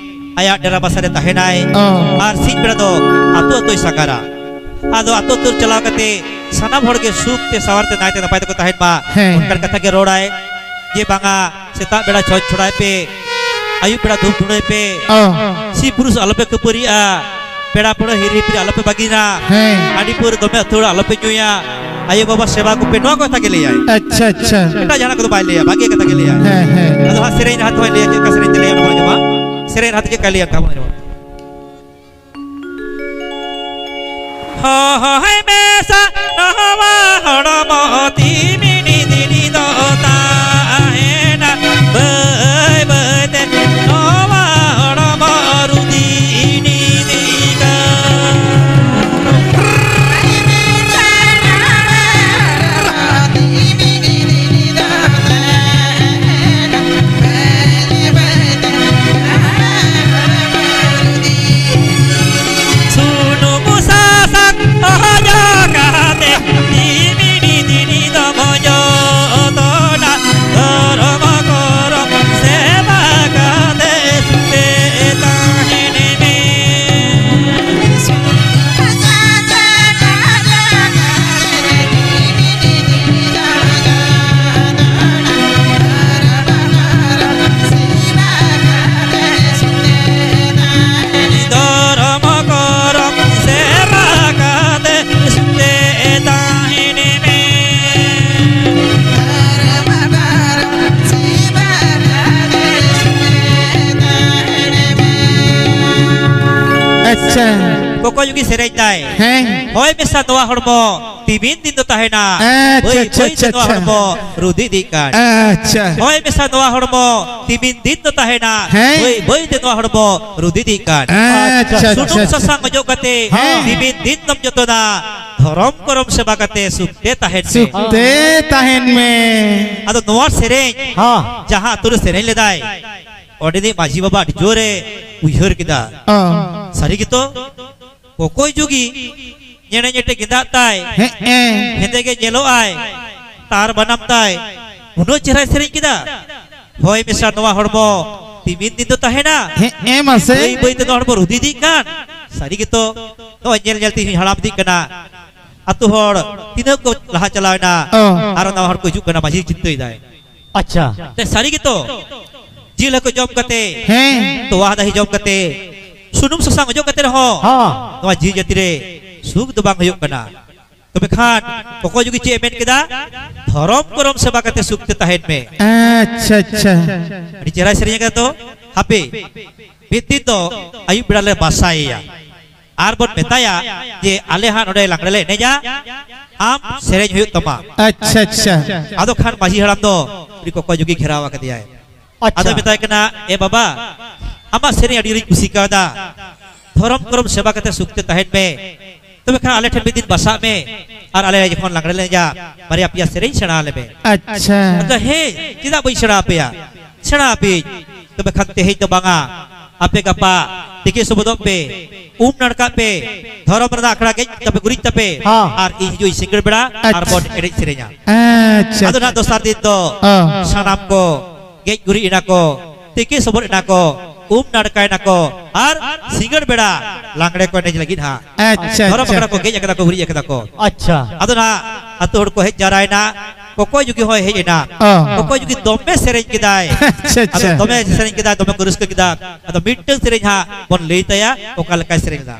ᱟᱭᱟᱜ ᱰᱮᱨᱟ ᱵᱟᱥᱟ ᱨᱮ ᱛᱟᱦᱮᱱᱟᱭ᱾ ᱚ᱾ ᱟᱨ ᱥᱤᱧ ᱵᱮᱲᱟ ᱫᱚ ᱟᱹᱛᱩ ᱟᱹᱛᱩᱭ ᱥᱟᱸᱜᱷᱟᱨᱟ᱾ ᱟᱫᱚ ᱟᱹᱛᱩ ᱟᱹᱛᱩ ᱪᱟᱞᱟᱣ ᱠᱟᱛᱮ ᱥᱟᱱᱟᱢ ᱦᱚᱲ ᱜᱮ ᱥᱩᱠ ᱛᱮ, ᱥᱟᱶᱟᱨ ᱛᱮ, ᱱᱟᱭ ᱛᱮ ᱱᱟᱯᱟᱭ ᱛᱮᱠᱚ ᱛᱟᱦᱮᱱ ᱢᱟ, ᱦᱮᱸ᱾ ᱚᱱᱠᱟᱱ ᱠᱟᱛᱷᱟ ᱜᱮ ᱨᱚᱲᱟᱭ᱾ ᱡᱮ ᱵᱟᱝᱟ, ᱥᱮᱛᱟᱜ ᱵᱮᱲᱟ ᱪᱷᱚᱸᱪ ᱪᱷᱚᱲᱟᱭ ᱯᱮ, ᱚ᱾ ᱥᱤ ᱯᱩᱨᱩᱥ ᱟᱞᱚᱯᱮ ᱠᱷᱟᱹᱯᱟᱹᱨᱤᱜᱼᱟ, ᱯᱮᱲᱟ ᱯᱟᱹᱲᱦᱟᱹ ᱦᱤᱨᱤ ᱦᱤᱯᱤᱨ ᱟᱞᱚᱯᱮ ᱵᱟᱹᱜᱤᱱᱟ᱾ ᱦᱮᱸ᱾ ᱦᱟᱺᱰᱤ ᱯᱟᱹᱣᱨᱟᱹ ᱫᱚᱢᱮ ᱟᱹᱛᱷᱟᱹᱲᱟ ᱟᱞᱚᱯᱮ ᱧᱩᱭᱟ᱾ ᱟᱭᱳ ᱵᱟᱵᱟ ᱥᱮᱵᱟ ᱠᱚᱯᱮ, ᱱᱚᱣᱟ ᱠᱚ ᱠᱟᱛᱷᱟ ᱜᱮ ᱞᱟᱹᱭᱟᱭ᱾ ᱟᱪᱪᱷᱟ, ᱟᱪᱪᱷᱟ᱾ ᱮᱴᱟᱜ ᱡᱟᱦᱟᱱᱟᱜ ᱠᱚᱫᱚ ᱵᱟᱭ ᱞᱟᱹᱭᱟ, ᱵᱷᱟᱜᱮ ᱠᱟᱛᱷᱟ ᱜᱮ ᱞᱟᱹᱭᱟᱭ᱾ ᱦᱮᱸ, ᱦᱮᱸ᱾ ᱟᱫᱚ ᱦᱟᱸᱜ ᱥᱮᱨᱮᱧ ᱨᱟᱦᱟ ᱛᱮᱦᱚᱸᱭ ᱞᱟᱹᱭᱟ, ᱪᱮᱫ ᱞᱮᱠᱟ ᱥᱮᱨᱮᱧ ᱛᱮ ᱞᱟᱹᱭᱟ, ᱚᱱᱟ ᱵᱚᱱ ᱟᱸᱡᱚᱢᱟ᱾ ᱥᱮᱨᱮᱧ ᱨᱟᱦᱟ ᱛᱮ ᱪᱮᱫ ᱞᱮᱠᱟᱭ ᱞᱟᱹᱭᱟ, ᱚᱱᱠᱟ ᱵᱚᱱ ᱟᱸᱡᱚᱢᱟ᱾ ᱦᱚᱦᱚᱭ ᱢᱮᱥᱟ ᱱᱚᱣᱟ ᱦᱚᱲᱢᱚ ᱛᱤᱢᱤᱱ ᱫᱤᱱ ᱫᱚ ᱛᱟᱦᱮᱱᱟ, ᱵᱟᱹᱭ ᱵᱟᱹᱭ ᱛᱮ ᱱᱚᱣᱟ ᱦᱚᱲᱢᱚ ᱨᱩᱫᱤᱱ ᱤᱫᱤᱜᱟ᱾ ᱥᱩᱱᱩᱢ ᱥᱟᱥᱟᱝ ᱚᱡᱚᱜ ᱠᱟᱛᱮ, ᱛᱤᱢᱤᱱ ᱫᱤᱱ ᱫᱚᱢ ᱡᱚᱛᱚᱱᱟ, ᱫᱷᱚᱨᱚᱢ ᱠᱚᱨᱚᱢ ᱥᱮᱵᱟ ᱠᱟᱛᱮ ᱥᱩᱠᱛᱮ ᱛᱟᱦᱮᱱ ᱢᱮ᱾ ᱫᱷᱚᱨᱚᱢ ᱠᱚᱨᱚᱢ ᱥᱮᱵᱟ ᱠᱟᱛᱮ ᱥᱩᱠᱛᱮ ᱛᱟᱦᱮᱱ ᱢᱮ᱾ ᱟᱪᱪᱷᱟ᱾ ᱠᱚᱠᱚᱭ ᱡᱩᱜᱤ ᱥᱮᱨᱮᱧ ᱫᱟᱭ᱾ ᱦᱮᱸ᱾ ᱦᱚᱭ ᱢᱮᱥᱟ ᱱᱚᱣᱟ ᱦᱚᱲᱢᱚ ᱛᱤᱢᱤᱱ ᱫᱤᱱ ᱫᱚ ᱛᱟᱦᱮᱱᱟ᱾ ᱟᱪᱪᱷᱟ, ᱵᱟᱹᱭ ᱟᱪᱪᱷᱟ, ᱵᱟᱹᱭ ᱛᱮ ᱟᱪᱪᱷᱟ, ᱱᱚᱣᱟ ᱟᱪᱪᱷᱟ᱾ ᱦᱚᱲᱢᱚ ᱨᱩᱫᱤ ᱤᱫᱤᱜ ᱠᱟᱱ᱾ ᱟᱪᱪᱷᱟ᱾ ᱦᱚᱭ ᱢᱮᱥᱟ ᱱᱚᱣᱟ ᱦᱚᱲᱢᱚ ᱛᱤᱢᱤᱱ ᱫᱤᱱ ᱫᱚ ᱛᱟᱦᱮᱱᱟ᱾ ᱦᱮᱸ᱾ ᱵᱟᱹᱭ ᱵᱟᱹᱭ ᱛᱮ ᱱᱚᱣᱟ ᱦᱚᱲᱢᱚ ᱨᱩᱫᱤ ᱤᱫᱤᱜ ᱠᱟᱱ᱾ ᱟᱪᱪᱷᱟ, ᱟᱪᱪᱷᱟ, ᱥᱩᱱᱩᱢ ᱟᱪᱪᱷᱟ᱾ ᱥᱟᱥᱟᱝ ᱚᱡᱚᱜ ᱠᱟᱛᱮ ᱦᱮᱸ᱾ ᱛᱤᱢᱤᱱ ᱫᱤᱱ ᱫᱚᱢ ᱡᱚᱛᱚᱱᱟ᱾ ᱫᱷᱚᱨᱚᱢ ᱠᱚᱨᱚᱢ ᱥᱮᱵᱟ ᱠᱟᱛᱮ ᱥᱩᱠ ᱛᱮ ᱛᱟᱦᱮᱱ ᱢᱮ᱾ ᱥᱩᱠ ᱛᱮ ᱛᱟᱦᱮᱱ ᱢᱮ᱾ ᱟᱫᱚ ᱱᱚᱣᱟ ᱥᱮᱨᱮᱧ ᱦᱮᱸ᱾ ᱡᱟᱦᱟᱸ ᱟᱛᱳ ᱨᱮ ᱥᱮᱨᱮᱧ ᱞᱮᱫᱟᱭ, ᱚᱸᱰᱮᱱᱤᱡ ᱢᱟᱹᱡᱷᱤ ᱵᱟᱵᱟ ᱟᱹᱰᱤ ᱡᱳᱨᱮ ᱩᱭᱦᱟᱹᱨ ᱠᱮᱫᱟ᱾ ᱚ᱾ ᱥᱟᱹᱨᱤ ᱜᱮᱛᱚ, ᱚᱠᱚᱭ ᱡᱩᱜᱤ ᱧᱮᱲᱮ ᱧᱮᱴᱮ ᱜᱮᱸᱫᱟᱜ ᱛᱟᱭ, ᱦᱮᱸ, ᱦᱮᱸ᱾ ᱦᱮᱸᱫᱮ ᱜᱮ ᱧᱮᱞᱚᱜ ᱟᱭ, ᱛᱟᱨ ᱵᱟᱱᱟᱢ ᱛᱟᱭ, ᱩᱱᱟᱹᱜ ᱪᱮᱦᱨᱟᱭ ᱥᱮᱨᱮᱧ ᱠᱮᱫᱟ᱾ ᱦᱚᱭ ᱢᱮᱥᱟ ᱱᱚᱣᱟ ᱦᱚᱲᱢᱚ ᱛᱤᱢᱤᱱ ᱫᱤᱱ ᱫᱚ ᱛᱟᱦᱮᱱᱟ᱾ ᱦᱮᱸ, ᱦᱮᱸ, ᱢᱟᱥᱮ᱾ ᱵᱟᱹᱭ ᱵᱟᱹᱭ ᱛᱮ ᱱᱚᱣᱟ ᱦᱚᱲᱢᱚ ᱨᱩᱫᱤ ᱤᱫᱤᱜ ᱠᱟᱱ᱾ ᱥᱟᱹᱨᱤ ᱜᱮᱛᱚ, ᱱᱚᱜᱼᱚᱭ ᱧᱮᱞ ᱧᱮᱞ ᱛᱮ ᱤᱧ ᱦᱟᱲᱟᱢ ᱤᱫᱤᱜ ᱠᱟᱱᱟ᱾ ᱟᱛᱳ ᱦᱚᱲ ᱛᱤᱱᱟᱹᱜ ᱠᱚ ᱞᱟᱦᱟ ᱪᱟᱞᱟᱣ ᱮᱱᱟ, ᱚ᱾ ᱟᱨᱚ ᱱᱟᱣᱟ ᱦᱚᱲ ᱠᱚ ᱦᱤᱡᱩᱜ ᱠᱟᱱᱟ, ᱢᱟᱹᱡᱷᱤ ᱪᱤᱱᱛᱟᱹᱭᱮᱫᱟᱭ᱾ ᱟᱪᱪᱷᱟ᱾ ᱛᱮ ᱥᱟᱹᱨᱤ ᱜᱮᱛᱚ, ᱡᱤᱞ ᱦᱟᱹᱠᱩ ᱡᱚᱢ ᱠᱟᱛᱮ, ᱦᱮᱸ᱾ ᱛᱚᱣᱟ ᱫᱟᱦᱤ ᱡᱚᱢ ᱠᱟᱛᱮ, ᱥᱩᱱᱩᱢ ᱥᱟᱥᱟᱝ ᱚᱡᱚᱜ ᱠᱟᱛᱮ ᱨᱮᱦᱚᱸ ᱦᱚᱸ᱾ ᱱᱚᱣᱟ ᱡᱤᱣᱤ ᱡᱟᱹᱛᱤ ᱨᱮ ᱥᱩᱠ ᱫᱚ ᱵᱟᱝ ᱦᱩᱭᱩᱜ ᱠᱟᱱᱟ᱾ ᱛᱚᱵᱮ ᱠᱷᱟᱱ ᱠᱚᱠᱚᱭ ᱡᱩᱜᱤ ᱪᱮᱫ ᱮ ᱢᱮᱱ ᱠᱮᱫᱟ? ᱫᱷᱚᱨᱚᱢ ᱠᱚᱨᱚᱢ ᱥᱮᱵᱟ ᱠᱟᱛᱮ ᱥᱩᱠ ᱛᱮ ᱛᱟᱦᱮᱱ ᱢᱮ᱾ ᱟᱪᱪᱷᱟ, ᱟᱪᱪᱷᱟ᱾ ᱟᱹᱰᱤ ᱪᱮᱦᱨᱟᱭ ᱥᱮᱨᱮᱧ ᱟᱠᱟᱫᱟ ᱛᱚ᱾ ᱦᱟᱯᱮ, ᱢᱤᱫ ᱫᱤᱱ ᱫᱚ ᱟᱹᱭᱩᱵ ᱵᱮᱲᱟ ᱞᱮ ᱵᱟᱥᱟᱭᱮᱭᱟ ᱟᱨ ᱵᱚᱱ ᱢᱮᱛᱟᱭᱟ ᱡᱮ, "ᱟᱞᱮ ᱦᱟᱸᱜ ᱱᱚᱰᱮ ᱞᱟᱜᱽᱲᱮ ᱞᱮ ᱮᱱᱮᱡᱟ, ᱟᱢ ᱥᱮᱨᱮᱧ ᱦᱩᱭᱩᱜ ᱛᱟᱢᱟ᱾" ᱟᱪᱪᱷᱟ, ᱟᱪᱪᱷᱟ᱾ ᱟᱫᱚ ᱠᱷᱟᱱ ᱢᱟᱹᱡᱷᱤ ᱦᱟᱲᱟᱢ ᱫᱚ ᱩᱱᱤ ᱠᱚᱠᱚᱭ ᱡᱩᱜᱤ ᱜᱷᱮᱨᱟᱣ ᱟᱠᱟᱫᱮᱭᱟᱭ᱾ ᱟᱪᱪᱷᱟ᱾ ᱟᱫᱚᱭ ᱢᱮᱛᱟᱭ ᱠᱟᱱᱟ, "ᱮ ᱵᱟᱵᱟ, ᱟᱢᱟᱜ ᱥᱮᱨᱮᱧ ᱟᱹᱰᱤ ᱟᱸᱴᱤᱧ ᱠᱩᱥᱤ ᱠᱟᱣᱫᱟ, ᱫᱷᱚᱨᱚᱢ ᱠᱚᱨᱚᱢ ᱥᱮᱵᱟ ᱠᱟᱛᱮ ᱥᱩᱠ ᱛᱮ ᱛᱟᱦᱮᱱ ᱢᱮ᱾ ᱛᱚᱵᱮ ᱠᱷᱟᱱ ᱟᱞᱮ ᱴᱷᱮᱱ ᱢᱤᱫ ᱫᱤᱱ ᱵᱟᱥᱟᱜ ᱢᱮ ᱟᱨ ᱟᱞᱮ ᱡᱚᱠᱷᱚᱱ ᱞᱟᱜᱽᱲᱮ ᱞᱮ ᱮᱱᱮᱡᱟ, ᱵᱟᱨᱭᱟ ᱯᱮᱭᱟ ᱥᱮᱨᱮᱧ ᱥᱮᱬᱟ ᱟᱞᱮ ᱢᱮ᱾" ᱟᱪᱪᱷᱟ᱾ ᱟᱫᱚ, "ᱦᱮᱸ, ᱪᱮᱫᱟᱜ ᱵᱟᱹᱧ ᱥᱮᱬᱟ ᱟᱯᱮᱭᱟ? ᱥᱮᱬᱟ ᱟᱯᱮᱭᱟᱹᱧ᱾ ᱛᱚᱵᱮ ᱠᱷᱟᱱ ᱛᱮᱦᱮᱧ ᱫᱚ ᱵᱟᱝᱟ, ᱟᱯᱮ ᱜᱟᱯᱟ ᱛᱤᱠᱤ ᱥᱚᱵᱚᱫᱚᱜ ᱯᱮ, ᱩᱢ ᱱᱟᱲᱠᱟᱜ ᱯᱮ, ᱫᱷᱚᱨᱚᱢ ᱨᱮᱱᱟᱜ ᱟᱠᱷᱲᱟ ᱜᱮᱡ ᱛᱟᱯᱮ, ᱜᱩᱨᱤᱡ ᱛᱟᱯᱮ, ᱦᱚᱸ᱾ ᱟᱨ ᱤᱧ ᱦᱤᱡᱩᱜ ᱤᱧ ᱥᱤᱸᱜᱟᱹᱲ ᱵᱮᱲᱟ ᱟᱨ ᱟᱪᱪᱷᱟ᱾ ᱵᱚᱱ ᱮᱱᱮᱡ ᱥᱮᱨᱮᱧᱟ᱾" ᱟᱪᱪᱷᱟ᱾ ᱟᱫᱚ ᱱᱟᱜ ᱫᱚᱥᱟᱨ ᱫᱤᱱ ᱫᱚ ᱚ᱾ ᱥᱟᱱᱟᱢ ᱠᱚ ᱜᱮᱡ ᱜᱩᱨᱤᱡ ᱮᱱᱟ ᱠᱚ, ᱛᱤᱠᱤ ᱥᱚᱵᱚᱫ ᱮᱱᱟ ᱠᱚ, ᱩᱢ ᱱᱟᱲᱠᱟᱭᱮᱱᱟ ᱠᱚ, ᱟᱨ ᱥᱤᱸᱜᱟᱹᱲ ᱵᱮᱲᱟ ᱞᱟᱜᱽᱲᱮ ᱠᱚ ᱮᱱᱮᱡ ᱞᱟᱹᱜᱤᱫ ᱦᱟᱸᱜ ᱟᱪᱪᱷᱟ, ᱫᱷᱚᱨᱚᱢ ᱟᱪᱪᱷᱟ᱾ ᱟᱠᱷᱲᱟ ᱠᱚ ᱜᱮᱡ ᱟᱠᱟᱫᱟ ᱠᱚ, ᱜᱩᱨᱤᱡ ᱟᱠᱟᱫᱟ ᱠᱚ᱾ ᱟᱪᱪᱷᱟ᱾ ᱟᱫᱚ ᱱᱟᱜ ᱟᱹᱛᱩ ᱦᱚᱲ ᱠᱚ ᱦᱮᱡ ᱡᱟᱣᱨᱟᱭᱮᱱᱟ, ᱠᱚᱠᱚᱭ ᱡᱩᱜᱤ ᱦᱚᱸᱭ ᱦᱮᱡ ᱮᱱᱟ᱾ ᱚ᱾ ᱠᱚᱠᱚᱭ ᱡᱩᱜᱤ ᱫᱚᱢᱮ ᱥᱮᱨᱮᱧ ᱠᱮᱫᱟᱭ᱾ ᱟᱪᱪᱷᱟ, ᱟᱫᱚ ᱟᱪᱪᱷᱟ᱾ ᱫᱚᱢᱮ ᱥᱮᱨᱮᱧ ᱠᱮᱫᱟᱭ, ᱫᱚᱢᱮ ᱠᱚ ᱨᱟᱹᱥᱠᱟᱹ ᱠᱮᱫᱟ᱾ ᱟᱫᱚ ᱢᱤᱫᱴᱟᱝ ᱥᱮᱨᱮᱧ ᱦᱟᱸᱜ ᱵᱚᱱ ᱞᱟᱹᱭ ᱛᱟᱭᱟ, ᱚᱠᱟ ᱞᱮᱠᱟᱭ ᱥᱮᱨᱮᱧ ᱞᱮᱫᱟ᱾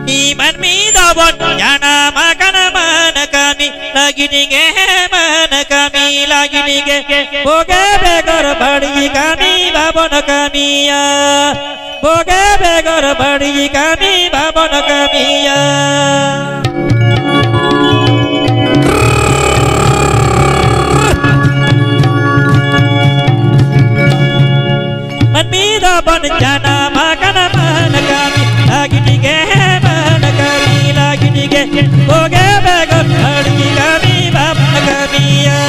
ᱢᱤᱫ ᱢᱟᱹᱱᱢᱤ ᱫᱚᱵᱚᱱ ᱡᱟᱱᱟᱢ ᱟᱠᱟᱱᱟ ᱢᱟᱹᱱ ᱠᱟᱹᱢᱤ ᱞᱟᱹᱜᱤᱫ ᱜᱮ, ᱢᱟᱹᱱ ᱠᱟᱹᱢᱤ ᱞᱟᱹᱜᱤᱫ ᱜᱮ᱾ ᱵᱩᱜᱤ ᱵᱮᱜᱚᱨ ᱵᱟᱹᱲᱤᱡ ᱠᱟᱹᱢᱤ ᱵᱟᱵᱚᱱ ᱠᱟᱹᱢᱤᱭᱟ᱾ ᱵᱩᱜᱤ ᱵᱮᱜᱚᱨ ᱵᱟᱹᱲᱤᱡ ᱠᱟᱹᱢᱤ ᱵᱟᱵᱚᱱ ᱠᱟᱹᱢᱤᱭᱟ᱾ ᱢᱟᱹᱱᱢᱤ ᱫᱚᱵᱚᱱ ᱡᱟᱱᱟᱢ ᱟᱠᱟᱱᱟ ᱢᱟᱹᱱ ᱠᱟᱹᱢᱤ ᱞᱟᱹᱜᱤᱫ ᱜᱮ, ᱢᱟᱹᱱ ᱠᱟᱹᱢᱤ ᱞᱟᱹᱜᱤᱫ ᱜᱮ᱾ ᱵᱩᱜᱤ ᱵᱮᱜᱚᱨ ᱵᱟᱹᱲᱤᱡ ᱠᱟᱹᱢᱤ ᱵᱟᱵᱚᱱ ᱠᱟᱹᱢᱤᱭᱟ᱾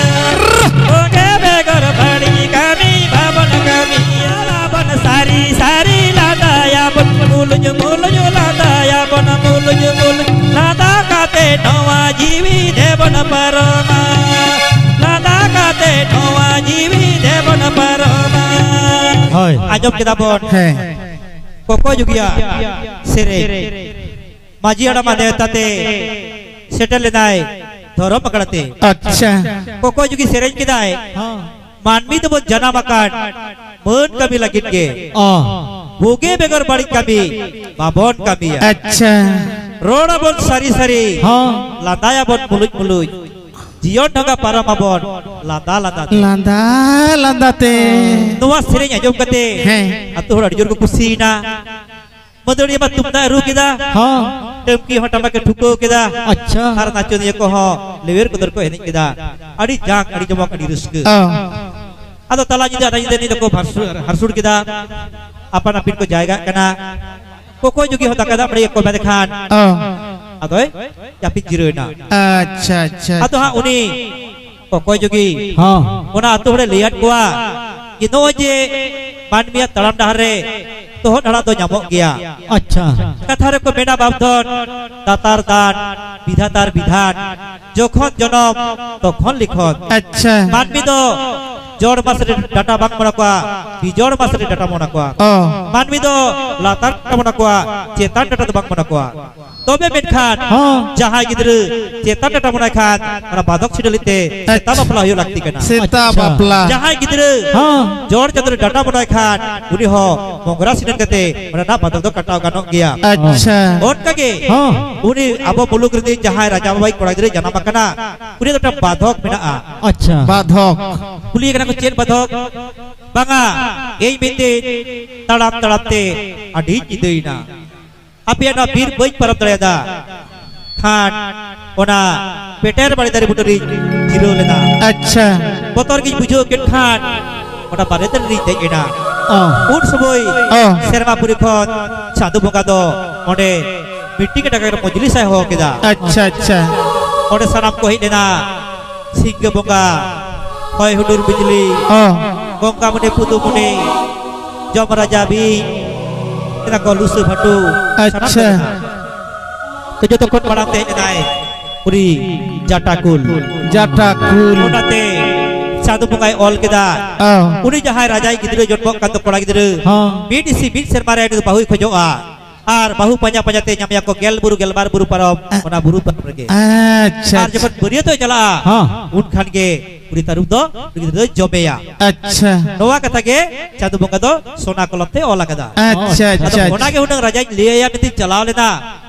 ᱵᱩᱜᱤ ᱵᱮᱜᱚᱨ ᱵᱟᱹᱲᱤᱡ ᱠᱟᱹᱢᱤ ᱵᱟᱵᱚᱱ ᱠᱟᱹᱢᱤᱭᱟ᱾ ᱟᱵᱚᱱ ᱥᱟᱹᱨᱤ ᱥᱟᱹᱨᱤ ᱞᱟᱸᱫᱟᱭᱟᱵᱚᱱ, ᱢᱩᱞᱩᱡ ᱢᱩᱞᱩᱡ ᱞᱟᱸᱫᱟᱭᱟᱵᱚᱱ, ᱢᱩᱞᱩᱡ ᱢᱩᱞᱩᱡ ᱞᱟᱸᱫᱟ ᱠᱟᱛᱮ ᱱᱚᱣᱟ ᱡᱤᱣᱤ ᱛᱮᱵᱚᱱ ᱯᱟᱨᱚᱢᱟ᱾ ᱞᱟᱸᱫᱟ ᱠᱟᱛᱮ ᱱᱚᱣᱟ ᱡᱤᱣᱤ ᱛᱮᱵᱚᱱ ᱯᱟᱨᱚᱢᱟ᱾ ᱦᱳᱭ᱾ ᱟᱸᱡᱚᱢ ᱠᱮᱫᱟ ᱵᱚᱱ᱾ ᱦᱮᱸ᱾ ᱠᱚᱠᱚᱭ ᱡᱩᱜᱤᱭᱟᱜ ᱥᱮᱨᱮᱧ᱾ ᱢᱟᱹᱡᱷᱤ ᱦᱟᱲᱟᱢᱟᱜ ᱱᱮᱣᱛᱟ ᱛᱮ ᱥᱮᱴᱮᱨ ᱞᱮᱱᱟᱭ ᱫᱷᱚᱨᱚᱢ ᱟᱠᱷᱲᱟ ᱛᱮ᱾ ᱟᱪᱪᱷᱟ᱾ ᱠᱚᱠᱚᱭ ᱡᱩᱜᱤ ᱥᱮᱨᱮᱧ ᱠᱮᱫᱟᱭ, ᱦᱚᱸ᱾ ᱢᱟᱹᱱᱢᱤ ᱫᱚᱵᱚᱱ ᱡᱟᱱᱟᱢ ᱟᱠᱟᱱ ᱢᱟᱹᱱ ᱠᱟᱹᱢᱤ ᱞᱟᱹᱜᱤᱫ ᱜᱮ᱾ ᱚ᱾ ᱵᱩᱜᱤ ᱵᱮᱜᱚᱨ ᱵᱟᱹᱲᱤᱡ ᱠᱟᱹᱢᱤ ᱵᱟᱵᱚᱱ ᱠᱟᱹᱢᱤᱭᱟ᱾ ᱟᱪᱪᱷᱟ᱾ ᱨᱚᱲ ᱟᱵᱚᱱ ᱥᱟᱹᱨᱤ ᱥᱟᱹᱨᱤ, ᱦᱚᱸ᱾ ᱞᱟᱸᱫᱟᱭᱟᱵᱚᱱ ᱢᱩᱞᱩᱡ ᱢᱩᱞᱩᱡ, ᱡᱤᱭᱚᱱ ᱰᱷᱚᱸᱜᱟ ᱯᱟᱨᱚᱢ ᱟᱵᱚᱱ ᱞᱟᱸᱫᱟ ᱞᱟᱸᱫᱟ ᱛᱮ᱾ ᱞᱟᱸᱫᱟ ᱞᱟᱸᱫᱟ ᱛᱮ᱾ ᱱᱚᱣᱟ ᱥᱮᱨᱮᱧ ᱟᱸᱡᱚᱢ ᱠᱟᱛᱮ ᱦᱮᱸ᱾ ᱟᱹᱛᱩ ᱦᱚᱲ ᱟᱹᱰᱤ ᱡᱳᱨ ᱠᱚ ᱠᱩᱥᱤᱭᱮᱱᱟ᱾ ᱢᱟᱹᱫᱟᱹᱲᱤᱭᱟᱹ ᱢᱟ ᱛᱩᱢᱫᱟᱜ ᱮ ᱨᱩ ᱠᱮᱫᱟ, ᱦᱚᱸ᱾ ᱴᱟᱹᱢᱠᱤ ᱦᱚᱸ ᱴᱟᱢᱟᱠ ᱮ ᱴᱷᱩᱠᱟᱹᱣ ᱠᱮᱫᱟ᱾ ᱟᱪᱪᱷᱟ᱾ ᱟᱨ ᱱᱟᱪᱚᱱᱤᱭᱟᱹ ᱠᱚᱦᱚᱸ ᱞᱮᱣᱮᱨ ᱠᱚᱫᱚᱨ ᱠᱚ ᱮᱱᱮᱡ ᱠᱮᱫᱟ᱾ ᱟᱹᱰᱤ ᱡᱟᱸᱠ, ᱟᱹᱰᱤ ᱡᱚᱢᱚᱠ, ᱟᱹᱰᱤ ᱨᱟᱹᱥᱠᱟᱹ᱾ ᱚ᱾ ᱟᱫᱚ ᱛᱟᱞᱟ ᱧᱤᱫᱟᱹ, ᱟᱫᱷᱟ ᱧᱤᱫᱟᱹ ᱱᱤᱛ ᱫᱚᱠᱚ ᱦᱟᱹᱨᱥᱩ-, ᱦᱟᱹᱨᱥᱩᱲ ᱠᱮᱫᱟ, ᱟᱯᱟᱱ ᱟᱹᱯᱤᱱ ᱠᱚ ᱡᱟᱭᱜᱟᱜ ᱠᱟᱱᱟ᱾ ᱠᱚᱠᱚᱭ ᱡᱩᱜᱤ ᱦᱚᱸ ᱫᱟᱠᱟ ᱫᱟᱜ ᱢᱟᱹᱲᱤ ᱠᱚ ᱮᱢᱟᱫᱮ ᱠᱷᱟᱱ ᱚ᱾ ᱟᱫᱚᱭ ᱡᱟᱹᱯᱤᱫ ᱡᱤᱨᱟᱹᱣ ᱮᱱᱟ᱾ ᱟᱪᱪᱷᱟ, ᱟᱪᱪᱷᱟ, ᱟᱫᱚ ᱦᱟᱸᱜ ᱟᱪᱪᱷᱟ᱾ ᱩᱱᱤ ᱠᱚᱠᱚᱭ ᱡᱩᱜᱤ ᱦᱚᱸ᱾ ᱚᱱᱟ ᱟᱹᱛᱩ ᱦᱚᱲᱮ ᱞᱟᱹᱭᱟᱫ ᱠᱚᱣᱟ ᱡᱮ ᱱᱚᱜᱼᱚᱭ ᱡᱮ ᱢᱟᱹᱱᱢᱤᱭᱟᱜ ᱛᱟᱲᱟᱢ ᱰᱟᱦᱟᱨ ᱨᱮ ᱛᱚᱦᱚᱫ ᱦᱟᱲᱟᱜ ᱫᱚ ᱧᱟᱢᱚᱜ ᱜᱮᱭᱟ᱾ ᱟᱪᱪᱷᱟ᱾ ᱠᱟᱛᱷᱟ ᱨᱮᱠᱚ ᱢᱮᱱᱟ, ᱵᱟᱯ ᱫᱷᱚᱱ ᱫᱟᱛᱟᱨ ᱫᱟᱱ, ᱵᱤᱫᱷᱟᱛᱟᱨ ᱵᱤᱫᱷᱟᱱ, ᱡᱚᱠᱷᱚᱱ ᱡᱚᱱᱚᱢ ᱛᱚᱠᱷᱚᱱ ᱞᱤᱠᱷᱚᱱ᱾ ᱟᱪᱪᱷᱟ᱾ ᱢᱟᱹᱱᱢᱤ ᱫᱚ ᱡᱚᱲ ᱢᱟᱥ ᱨᱮ ᱰᱟᱴᱟ ᱵᱟᱝ ᱢᱚᱱᱟ ᱠᱚᱣᱟ, ᱵᱤᱡᱚᱲ ᱢᱟᱥ ᱨᱮ ᱰᱟᱴᱟ ᱢᱚᱱᱟ ᱠᱚᱣᱟ᱾ ᱚ᱾ ᱢᱟᱹᱱᱢᱤ ᱫᱚ ᱞᱟᱛᱟᱨ ᱰᱟᱴᱟ ᱢᱚᱱᱟ ᱠᱚᱣᱟ, ᱪᱮᱛᱟᱱ ᱰᱟᱴᱟ ᱫᱚ ᱵᱟᱝ ᱢᱚᱱᱟ ᱠᱚᱣᱟ᱾ ᱛᱚᱵᱮ ᱢᱮᱱᱠᱷᱟᱱ ᱦᱚᱸ᱾ ᱡᱟᱦᱟᱸᱭ ᱜᱤᱫᱽᱨᱟᱹ ᱪᱮᱛᱟᱱ ᱰᱟᱴᱟ ᱢᱚᱱᱟᱭ ᱠᱷᱟᱱ ᱚᱱᱟ ᱵᱟᱫᱷᱚᱠ ᱪᱷᱤᱰᱟᱹ ᱞᱟᱹᱜᱤᱫ ᱛᱮ ᱥᱮᱛᱟ ᱟᱪᱪᱷᱟ᱾ ᱵᱟᱯᱞᱟ ᱦᱩᱭᱩᱜ ᱞᱟᱹᱠᱛᱤ ᱠᱟᱱᱟ᱾ ᱥᱮᱛᱟ ᱟᱪᱪᱷᱟ᱾ ᱵᱟᱯᱞᱟ᱾ ᱡᱟᱦᱟᱸᱭ ᱜᱤᱫᱽᱨᱟᱹ ᱦᱚᱸ᱾ ᱡᱚᱲ ᱪᱟᱸᱫᱚ ᱨᱮ ᱰᱟᱴᱟ ᱢᱚᱱᱟᱭ ᱠᱷᱟᱱ ᱩᱱᱤ ᱦᱚᱸ ᱢᱚᱜᱽᱨᱟ ᱥᱤᱱᱟᱹᱱ ᱠᱟᱛᱮ ᱚᱱᱟ ᱨᱮᱱᱟᱜ ᱵᱟᱫᱷᱚᱠ ᱫᱚ ᱠᱟᱴᱟᱣ ᱜᱟᱱᱚᱜ ᱜᱮᱭᱟ᱾ ᱟᱪᱪᱷᱟ᱾ ᱚᱱᱠᱟ ᱜᱮ ᱦᱚᱸ᱾ ᱩᱱᱤ ᱟᱵᱚ ᱢᱩᱞᱩᱠ ᱨᱮᱱᱤᱡ ᱡᱟᱦᱟᱸᱭ ᱨᱟᱡᱟ ᱵᱟᱵᱟᱭ ᱠᱚᱲᱟ ᱜᱤᱫᱽᱨᱟᱹ ᱡᱟᱱᱟᱢ ᱟᱠᱟᱱᱟ, ᱩᱱᱤ ᱫᱚ ᱢᱤᱫᱴᱟᱝ ᱵᱟᱫᱷᱚᱠ ᱢᱮᱱᱟᱜᱼᱟ᱾ ᱟᱪᱪᱷᱟ᱾ ᱵᱟᱫᱷᱚᱠ᱾ ᱠᱩᱞᱤᱭᱮ ᱠᱟᱱᱟ ᱠᱚ, "ᱪᱮᱫ ᱵᱟᱫᱷᱚᱠ?" ᱵᱟᱝᱟ, ᱤᱧ ᱢᱤᱫ ᱫᱤᱱ ᱛᱟᱲᱟᱢ ᱛᱟᱲᱟᱢ ᱛᱮ ᱟᱹᱰᱤᱧ ᱧᱤᱫᱟᱹᱭᱮᱱᱟ᱾ ᱟᱯᱮᱭᱟᱜ ᱱᱚᱣᱟ ᱵᱤᱨ ᱵᱟᱹᱧ ᱯᱟᱨᱚᱢ ᱫᱟᱲᱮᱭᱟᱫᱟ᱾ ᱠᱷᱟᱱ ᱚᱱᱟ ᱯᱮᱴᱮᱨ ᱵᱟᱲᱮ ᱫᱟᱨᱮ ᱵᱩᱴᱟᱹ ᱨᱤᱧ ᱡᱤᱨᱟᱹᱣ ᱞᱮᱱᱟ᱾ ᱟᱪᱪᱷᱟ᱾ ᱵᱚᱛᱚᱨ ᱜᱤᱧ ᱵᱩᱡᱷᱟᱹᱣ ᱠᱮᱫ ᱠᱷᱟᱱ ᱚᱱᱟ ᱵᱟᱨᱮ ᱫᱟᱨᱮ ᱨᱤᱧ ᱫᱮᱡ ᱮᱱᱟ᱾ ᱚ᱾ ᱩᱱ ᱥᱚᱢᱚᱭ ᱚ᱾ ᱥᱮᱨᱢᱟ ᱯᱩᱨᱤ ᱠᱷᱚᱱ ᱪᱟᱸᱫᱚ ᱵᱚᱸᱜᱟ ᱫᱚ ᱚᱸᱰᱮ ᱢᱤᱴᱤᱝ ᱮ ᱰᱟᱠᱟ ᱠᱟᱛᱮ ᱢᱚᱡᱽᱞᱤᱥ ᱮ ᱦᱚᱦᱚ ᱠᱮᱫᱟ᱾ ᱟᱪᱪᱷᱟ, ᱟᱪᱪᱷᱟ᱾ ᱚᱸᱰᱮ ᱥᱟᱱᱟᱢ ᱠᱚ ᱦᱮᱡ ᱞᱮᱱᱟ᱾ ᱥᱤᱝᱦᱟᱹ ᱵᱚᱸᱜᱟ, ᱦᱚᱭ ᱦᱩᱰᱩᱨ ᱵᱤᱡᱽᱞᱤ, ᱚ᱾ ᱜᱚᱝᱜᱟ ᱢᱩᱱᱤ ᱯᱩᱫᱩ ᱢᱩᱱᱤ, ᱡᱚᱢ ᱨᱟᱡᱟ ᱵᱤᱧ, ᱢᱮᱱᱟᱜ ᱠᱚ ᱞᱩᱥᱟᱹ ᱵᱷᱟᱴᱩ, ᱥᱟᱱᱟᱢ ᱟᱪᱪᱷᱟ᱾ ᱠᱚ ᱢᱮᱱᱟᱜᱼᱟ᱾ ᱛᱚ ᱡᱚᱛᱚ ᱠᱷᱚᱱ ᱢᱟᱲᱟᱝ ᱛᱮ ᱦᱮᱡ ᱮᱱᱟᱭ ᱩᱱᱤ ᱡᱟᱴᱟᱠᱩᱞ᱾ ᱡᱟᱴᱟᱠᱩᱞ᱾ ᱚᱱᱟᱛᱮ ᱪᱟᱸᱫᱚ ᱵᱚᱸᱜᱟᱭ ᱚᱞ ᱠᱮᱫᱟ᱾ ᱚ᱾ ᱩᱱᱤ ᱡᱟᱦᱟᱸᱭ ᱨᱟᱡᱟᱭ ᱜᱤᱫᱽᱨᱟᱹ ᱡᱚᱱᱢᱚᱜ ᱠᱟᱱ ᱫᱚ ᱠᱚᱲᱟ ᱜᱤᱫᱽᱨᱟᱹ, ᱦᱚᱸ᱾ ᱢᱤᱫ ᱤᱥᱤ ᱢᱤᱫ ᱥᱮᱨᱢᱟ ᱨᱮ ᱩᱱᱤ ᱫᱚ ᱵᱟᱹᱦᱩᱭ ᱠᱷᱚᱡᱚᱜᱼᱟ᱾ ᱟᱨ ᱵᱟᱹᱦᱩ ᱯᱟᱸᱡᱟ ᱯᱟᱸᱡᱟ ᱛᱮ ᱧᱟᱢᱮᱭᱟ ᱠᱚ ᱜᱮᱞ ᱵᱩᱨᱩ ᱜᱮᱞᱵᱟᱨ ᱵᱩᱨᱩ ᱯᱟᱨᱚᱢ, ᱚᱱᱟ ᱵᱩᱨᱩ ᱯᱟᱨᱚᱢ ᱨᱮᱜᱮ᱾ ᱟᱪᱪᱷᱟ, ᱟᱨ ᱡᱚᱠᱷᱚᱱ ᱟᱪᱪᱷᱟ᱾ ᱵᱟᱹᱨᱭᱟᱹᱛᱚᱜ ᱮ ᱪᱟᱞᱟᱜᱼᱟ, ᱦᱚᱸ᱾ ᱩᱱ ᱠᱷᱟᱱ ᱜᱮ ᱩᱱᱤ ᱛᱟᱹᱨᱩᱵ ᱫᱚ ᱩᱱᱤ ᱜᱤᱫᱽᱨᱟᱹ ᱫᱚᱭ ᱡᱚᱢᱮᱭᱟ᱾ ᱟᱪᱪᱷᱟ᱾ ᱱᱚᱣᱟ ᱠᱟᱛᱷᱟ ᱜᱮ ᱪᱟᱸᱫᱚ ᱵᱚᱸᱜᱟ ᱫᱚ ᱥᱚᱱᱟ ᱠᱚᱞᱚᱢ ᱛᱮ ᱚᱞ ᱟᱠᱟᱫᱟ᱾ ᱟᱪᱪᱷᱟ, ᱟᱫᱚ ᱟᱪᱪᱷᱟ, ᱚᱱᱟ ᱜᱮ ᱦᱩᱱᱟᱹᱝ ᱨᱟᱡᱟᱧ ᱞᱟᱹᱭ ᱟᱭᱟ ᱢᱮᱱᱛᱮᱧ ᱪᱟᱞᱟᱣ ᱞᱮᱱᱟ,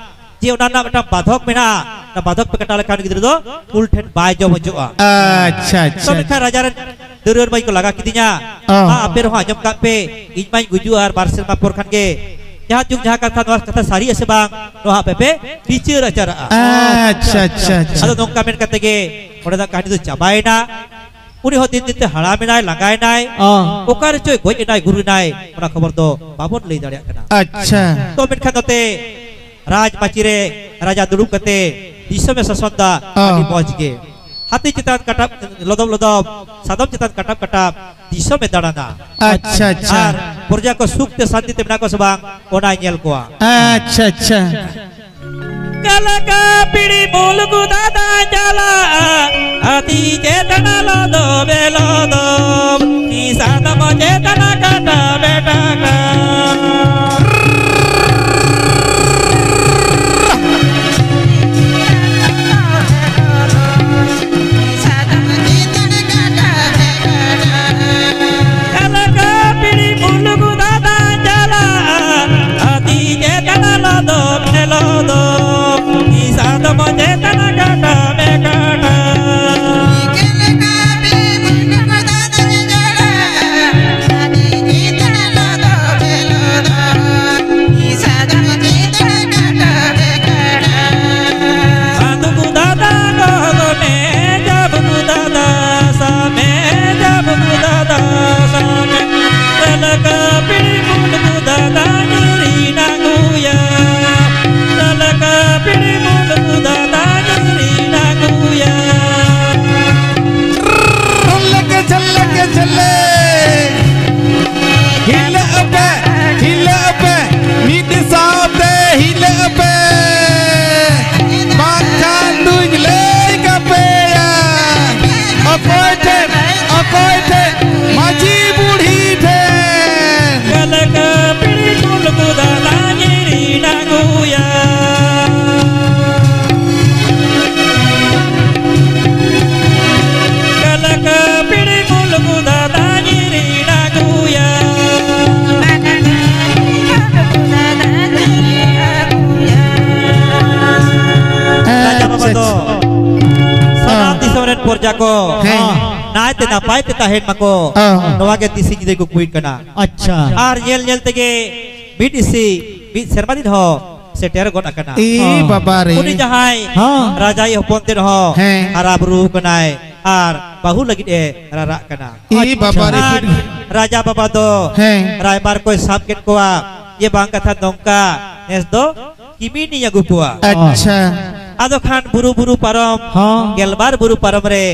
ᱡᱮ ᱚᱱᱟ ᱨᱮᱱᱟᱜ ᱢᱤᱫᱴᱟᱝ ᱵᱟᱫᱷᱚᱠ ᱢᱮᱱᱟᱜᱼᱟ, ᱚᱱᱟ ᱵᱟᱫᱷᱚᱠ ᱯᱮ ᱠᱟᱴᱟᱣ ᱞᱮᱠᱷᱟᱱ ᱩᱱᱤ ᱜᱤᱫᱽᱨᱟᱹ ᱫᱚ ᱩᱞ ᱴᱷᱮᱱ ᱵᱟᱭ ᱡᱚᱢ ᱦᱚᱪᱚᱜᱼᱟ᱾ ᱟᱪᱪᱷᱟ, ᱛᱚ ᱟᱪᱪᱷᱟ, ᱢᱮᱱᱠᱷᱟᱱ ᱨᱟᱡᱟ ᱨᱮᱱ ᱫᱟᱹᱨᱣᱟᱹ ᱢᱟᱹᱭ ᱠᱚ ᱞᱟᱜᱟ ᱠᱤᱫᱤᱧᱟ᱾ ᱚ᱾ ᱢᱟ ᱟᱯᱮ ᱨᱮᱦᱚᱸ ᱟᱸᱡᱚᱢ ᱠᱟᱜ ᱯᱮ, ᱤᱧ ᱢᱟᱧ ᱜᱩᱡᱩᱜᱼᱟ ᱟᱨ ᱵᱟᱨ ᱥᱮᱨᱢᱟ ᱯᱚᱨ ᱠᱷᱟᱱ ᱜᱮ ᱡᱟᱦᱟᱸ ᱡᱩᱜᱽ ᱡᱟᱦᱟᱸ ᱠᱟᱛᱷᱟ, ᱱᱚᱣᱟ ᱠᱟᱛᱷᱟ ᱥᱟᱹᱨᱤ ᱟᱥᱮ ᱵᱟᱝ, ᱱᱚᱣᱟ ᱦᱟᱸᱜ ᱯᱮ ᱯᱮ ᱵᱤᱪᱟᱹᱨ ᱟᱪᱟᱨᱟᱜᱼᱟ᱾ ᱟᱪᱪᱷᱟ, ᱟᱪᱪᱷᱟ, ᱟᱪᱪᱷᱟ᱾ ᱟᱫᱚ ᱱᱚᱝᱠᱟ ᱢᱮᱱ ᱠᱟᱛᱮ ᱜᱮ ᱚᱸᱰᱮᱱᱟᱜ ᱠᱟᱹᱦᱱᱤ ᱫᱚ ᱪᱟᱵᱟᱭᱮᱱᱟ᱾ ᱩᱱᱤ ᱦᱚᱸ ᱫᱤᱱ ᱫᱤᱱ ᱛᱮ ᱦᱟᱲᱟᱢ ᱮᱱᱟᱭ, ᱞᱟᱸᱜᱟ ᱮᱱᱟᱭ, ᱚ᱾ ᱚᱠᱟ ᱨᱮᱪᱚᱭ ᱜᱚᱡ ᱮᱱᱟᱭ, ᱜᱩᱨ ᱮᱱᱟᱭ, ᱚᱱᱟ ᱠᱷᱚᱵᱚᱨ ᱫᱚ ᱵᱟᱵᱚᱱ ᱞᱟᱹᱭ ᱫᱟᱲᱮᱭᱟᱜ ᱠᱟᱱᱟ᱾ ᱟᱪᱪᱷᱟ᱾ ᱛᱚ ᱢᱮᱱᱠᱷᱟᱱ ᱱᱚᱛᱮ ᱨᱟᱡᱽ ᱢᱟᱹᱪᱤ ᱨᱮ ᱨᱟᱡᱟ ᱫᱩᱲᱩᱵ ᱠᱟᱛᱮ ᱫᱤᱥᱚᱢᱮ ᱥᱟᱥᱚᱱ ᱫᱟ, ᱚ᱾ ᱟᱹᱰᱤ ᱢᱚᱡᱽ ᱜᱮ᱾ ᱦᱟᱹᱛᱤ ᱪᱮᱛᱟᱱ ᱠᱟᱴᱟᱵ ᱞᱚᱫᱚᱵ ᱞᱚᱫᱚᱵ, ᱥᱟᱫᱚᱢ ᱪᱮᱛᱟᱱ ᱠᱟᱴᱟᱵ ᱠᱟᱴᱟᱵ ᱫᱤᱥᱚᱢᱮ ᱫᱟᱬᱟᱱᱟ᱾ ᱟᱪᱪᱷᱟ, ᱟᱪᱪᱷᱟ᱾ ᱟᱨ ᱯᱨᱚᱡᱟ ᱠᱚ ᱥᱩᱠ ᱛᱮ ᱥᱟᱱᱛᱤ ᱛᱮ ᱢᱮᱱᱟᱜ ᱠᱚᱣᱟ ᱥᱮ ᱵᱟᱝ, ᱚᱱᱟᱭ ᱧᱮᱞ ᱠᱚᱣᱟ᱾ ᱟᱪᱪᱷᱟ, ᱟᱪᱪᱷᱟ᱾ ᱠᱟᱞᱠᱟ ᱯᱤᱲᱤ ᱢᱩᱞᱩᱠ ᱫᱟᱫᱟ ᱪᱟᱞᱟᱜᱼᱟ, ᱦᱟᱹᱛᱤ ᱪᱮᱛᱟᱱ ᱞᱚᱫᱚᱵ ᱮ ᱞᱚᱫᱚᱵ, ᱠᱤ ᱥᱟᱫᱚᱢ ᱪᱮᱛᱟᱱ ᱠᱟᱴᱟᱵ ᱮ ᱠᱟᱴᱟᱵ᱾ ᱠᱟᱞᱠᱟ ᱯᱤᱲᱤ ᱢᱩᱞᱩᱠ ᱫᱟᱫᱟ ᱪᱟᱞᱟᱜᱼᱟ, ᱦᱟᱹᱛᱤ ᱪᱮᱛᱟᱱ ᱞᱚᱫᱚᱵ ᱮ ᱞᱚᱫᱚᱵ, ᱠᱤ ᱥᱟᱫᱚᱢ ᱪᱮᱛᱟᱱ ᱠᱟᱴᱟᱵ ᱮ ᱠᱟᱴᱟᱵ᱾ ᱨᱮᱱ ᱯᱨᱚᱡᱟ ᱠᱚ ᱦᱮᱸ᱾ ᱱᱟᱭᱛᱮ ᱱᱟᱯᱟᱭ ᱛᱮ ᱛᱟᱦᱮᱱ ᱢᱟᱠᱚ, ᱚ᱾ ᱱᱚᱣᱟ ᱜᱮ ᱫᱤᱥᱤ ᱧᱤᱫᱟᱹ ᱠᱚ ᱠᱩᱭᱮᱫ ᱠᱟᱱᱟ᱾ ᱟᱪᱪᱷᱟ᱾ ᱟᱨ ᱧᱮᱞ ᱧᱮᱞ ᱛᱮᱜᱮ ᱢᱤᱫ ᱤᱥᱤ ᱢᱤᱫ ᱥᱮᱨᱢᱟ ᱫᱤᱱ ᱦᱚᱸ ᱥᱮᱴᱮᱨ ᱜᱚᱫ ᱟᱠᱟᱱᱟ᱾ ᱤ ᱚ᱾ ᱵᱟᱵᱟ ᱨᱮ᱾ ᱩᱱᱤ ᱡᱟᱦᱟᱸᱭ ᱦᱚᱸ᱾ ᱨᱟᱡᱟᱭᱤᱡ ᱦᱚᱯᱚᱱ ᱛᱮᱫ ᱦᱚᱸ ᱦᱮᱸ᱾ ᱦᱟᱨᱟ ᱵᱩᱨᱩ ᱠᱟᱱᱟᱭ ᱟᱨ ᱵᱟᱹᱦᱩ ᱞᱟᱹᱜᱤᱫ ᱮ ᱨᱟᱨᱟᱜ ᱠᱟᱱᱟ᱾ ᱤ ᱵᱟᱵᱟ ᱨᱮ᱾ ᱟᱨ ᱨᱟᱡᱟ ᱵᱟᱵᱟ ᱫᱚ ᱦᱮᱸ᱾ ᱨᱟᱭᱵᱟᱨ ᱠᱚᱭ ᱥᱟᱵ ᱠᱮᱫ ᱠᱚᱣᱟ, ᱡᱮ ᱵᱟᱝ ᱠᱟᱛᱷᱟ ᱱᱚᱝᱠᱟ, ᱱᱮᱥ ᱫᱚ ᱠᱤᱢᱤᱱᱤᱧ ᱟᱹᱜᱩ ᱠᱚᱣᱟ᱾ ᱟᱪᱪᱷᱟ᱾ ᱟᱫᱚ ᱠᱷᱟᱱ ᱵᱩᱨᱩ ᱵᱩᱨᱩ ᱯᱟᱨᱚᱢ, ᱦᱚᱸ᱾ ᱜᱮᱞᱵᱟᱨ ᱵᱩᱨᱩ ᱯᱟᱨᱚᱢ ᱨᱮ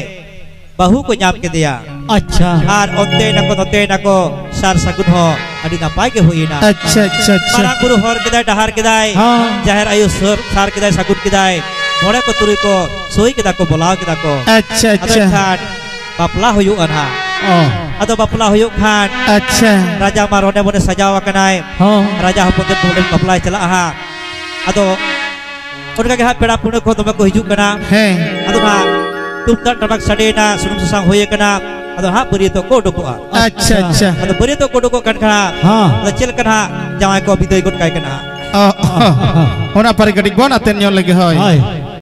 ᱵᱟᱹᱦᱩ ᱠᱚ ᱧᱟᱢ ᱠᱮᱫᱮᱭᱟ᱾ ᱟᱪᱪᱷᱟ᱾ ᱟᱨ ᱚᱱᱛᱮ ᱱᱟᱠᱚ ᱱᱚᱛᱮ ᱱᱟᱠᱚ ᱥᱟᱨ ᱥᱟᱹᱜᱩᱱ ᱦᱚᱸ ᱟᱹᱰᱤ ᱱᱟᱯᱟᱭ ᱜᱮ ᱦᱩᱭᱮᱱᱟ᱾ ᱟᱪᱪᱷᱟ, ᱟᱪᱪᱷᱟ, ᱟᱪᱪᱷᱟ᱾ ᱢᱟᱨᱟᱝ ᱵᱩᱨᱩ ᱦᱚᱨ ᱠᱮᱫᱟᱭ, ᱰᱟᱦᱟᱨ ᱠᱮᱫᱟᱭ, ᱦᱚᱸ᱾ ᱡᱟᱦᱮᱨ ᱟᱭᱳ ᱥᱟᱨ, ᱥᱟᱨ ᱠᱮᱫᱟᱭ, ᱥᱟᱹᱜᱩᱱ ᱠᱮᱫᱟᱭ, ᱢᱚᱬᱮ ᱠᱚ ᱛᱩᱨᱩᱭ ᱠᱚ ᱥᱳᱭ ᱠᱮᱫᱟ ᱠᱚ, ᱵᱚᱞᱟᱣ ᱠᱮᱫᱟ ᱠᱚ᱾ ᱟᱪᱪᱷᱟ, ᱟᱫᱚ ᱟᱪᱪᱷᱟ᱾ ᱮᱱᱠᱷᱟᱱ ᱵᱟᱯᱞᱟ ᱦᱩᱭᱩᱜᱼᱟ ᱱᱟᱦᱟᱜ᱾ ᱚ᱾ ᱟᱫᱚ ᱵᱟᱯᱞᱟ ᱦᱩᱭᱩᱜ ᱠᱷᱟᱱ ᱟᱪᱪᱷᱟ᱾ ᱨᱟᱡᱟ ᱢᱟ ᱨᱚᱱᱮ ᱵᱚᱱᱮ ᱥᱟᱡᱟᱣ ᱟᱠᱟᱱᱟᱭ᱾ ᱦᱚᱸ᱾ ᱨᱟᱡᱟ ᱦᱚᱯᱚᱱ ᱛᱮ ᱵᱚᱞᱮ ᱵᱟᱯᱞᱟᱭ ᱪᱟᱞᱟᱜᱼᱟ ᱦᱟᱸᱜ᱾ ᱟᱫᱚ ᱚᱱᱠᱟ ᱜᱮ ᱦᱟᱸᱜ ᱯᱮᱲᱟ ᱯᱟᱹᱲᱦᱟᱹ ᱠᱚ ᱫᱚᱢᱮ ᱠᱚ ᱦᱤᱡᱩᱜ ᱠᱟᱱᱟ᱾ ᱦᱮᱸ᱾ ᱟᱫᱚ ᱦᱟᱸᱜ ᱛᱩᱢᱫᱟᱜ ᱴᱟᱢᱟᱠ ᱥᱟᱰᱮᱭᱮᱱᱟ, ᱥᱩᱱᱩᱢ ᱥᱟᱥᱟᱝ ᱦᱩᱭ ᱟᱠᱟᱱᱟ᱾ ᱟᱫᱚ ᱦᱟᱸᱜ ᱵᱟᱹᱨᱭᱟᱹᱛᱚᱜ ᱠᱚ ᱩᱰᱩᱠᱚᱜᱼᱟ᱾ ᱟᱪᱪᱷᱟ, ᱟᱪᱪᱷᱟ᱾ ᱟᱫᱚ ᱵᱟᱹᱨᱭᱟᱹᱛᱚᱜ ᱠᱚ ᱩᱰᱩᱠᱚᱜ ᱠᱟᱱ ᱠᱷᱟᱱ ᱦᱟᱸᱜ, ᱦᱚᱸ᱾ ᱟᱫᱚ ᱪᱮᱫ ᱞᱮᱠᱟ ᱦᱟᱸᱜ ᱡᱟᱶᱟᱭ ᱠᱚ ᱵᱤᱫᱟᱹᱭ ᱜᱚᱫ ᱠᱟᱭ ᱠᱟᱱᱟ ᱦᱟᱸᱜ᱾ ᱚ, ᱚᱱᱟ ᱯᱟᱨᱮ ᱠᱟᱹᱴᱤᱡ ᱵᱚᱱ ᱟᱛᱮᱱ ᱧᱚᱜ ᱞᱮᱜᱮ, ᱦᱳᱭ᱾ ᱦᱳᱭ᱾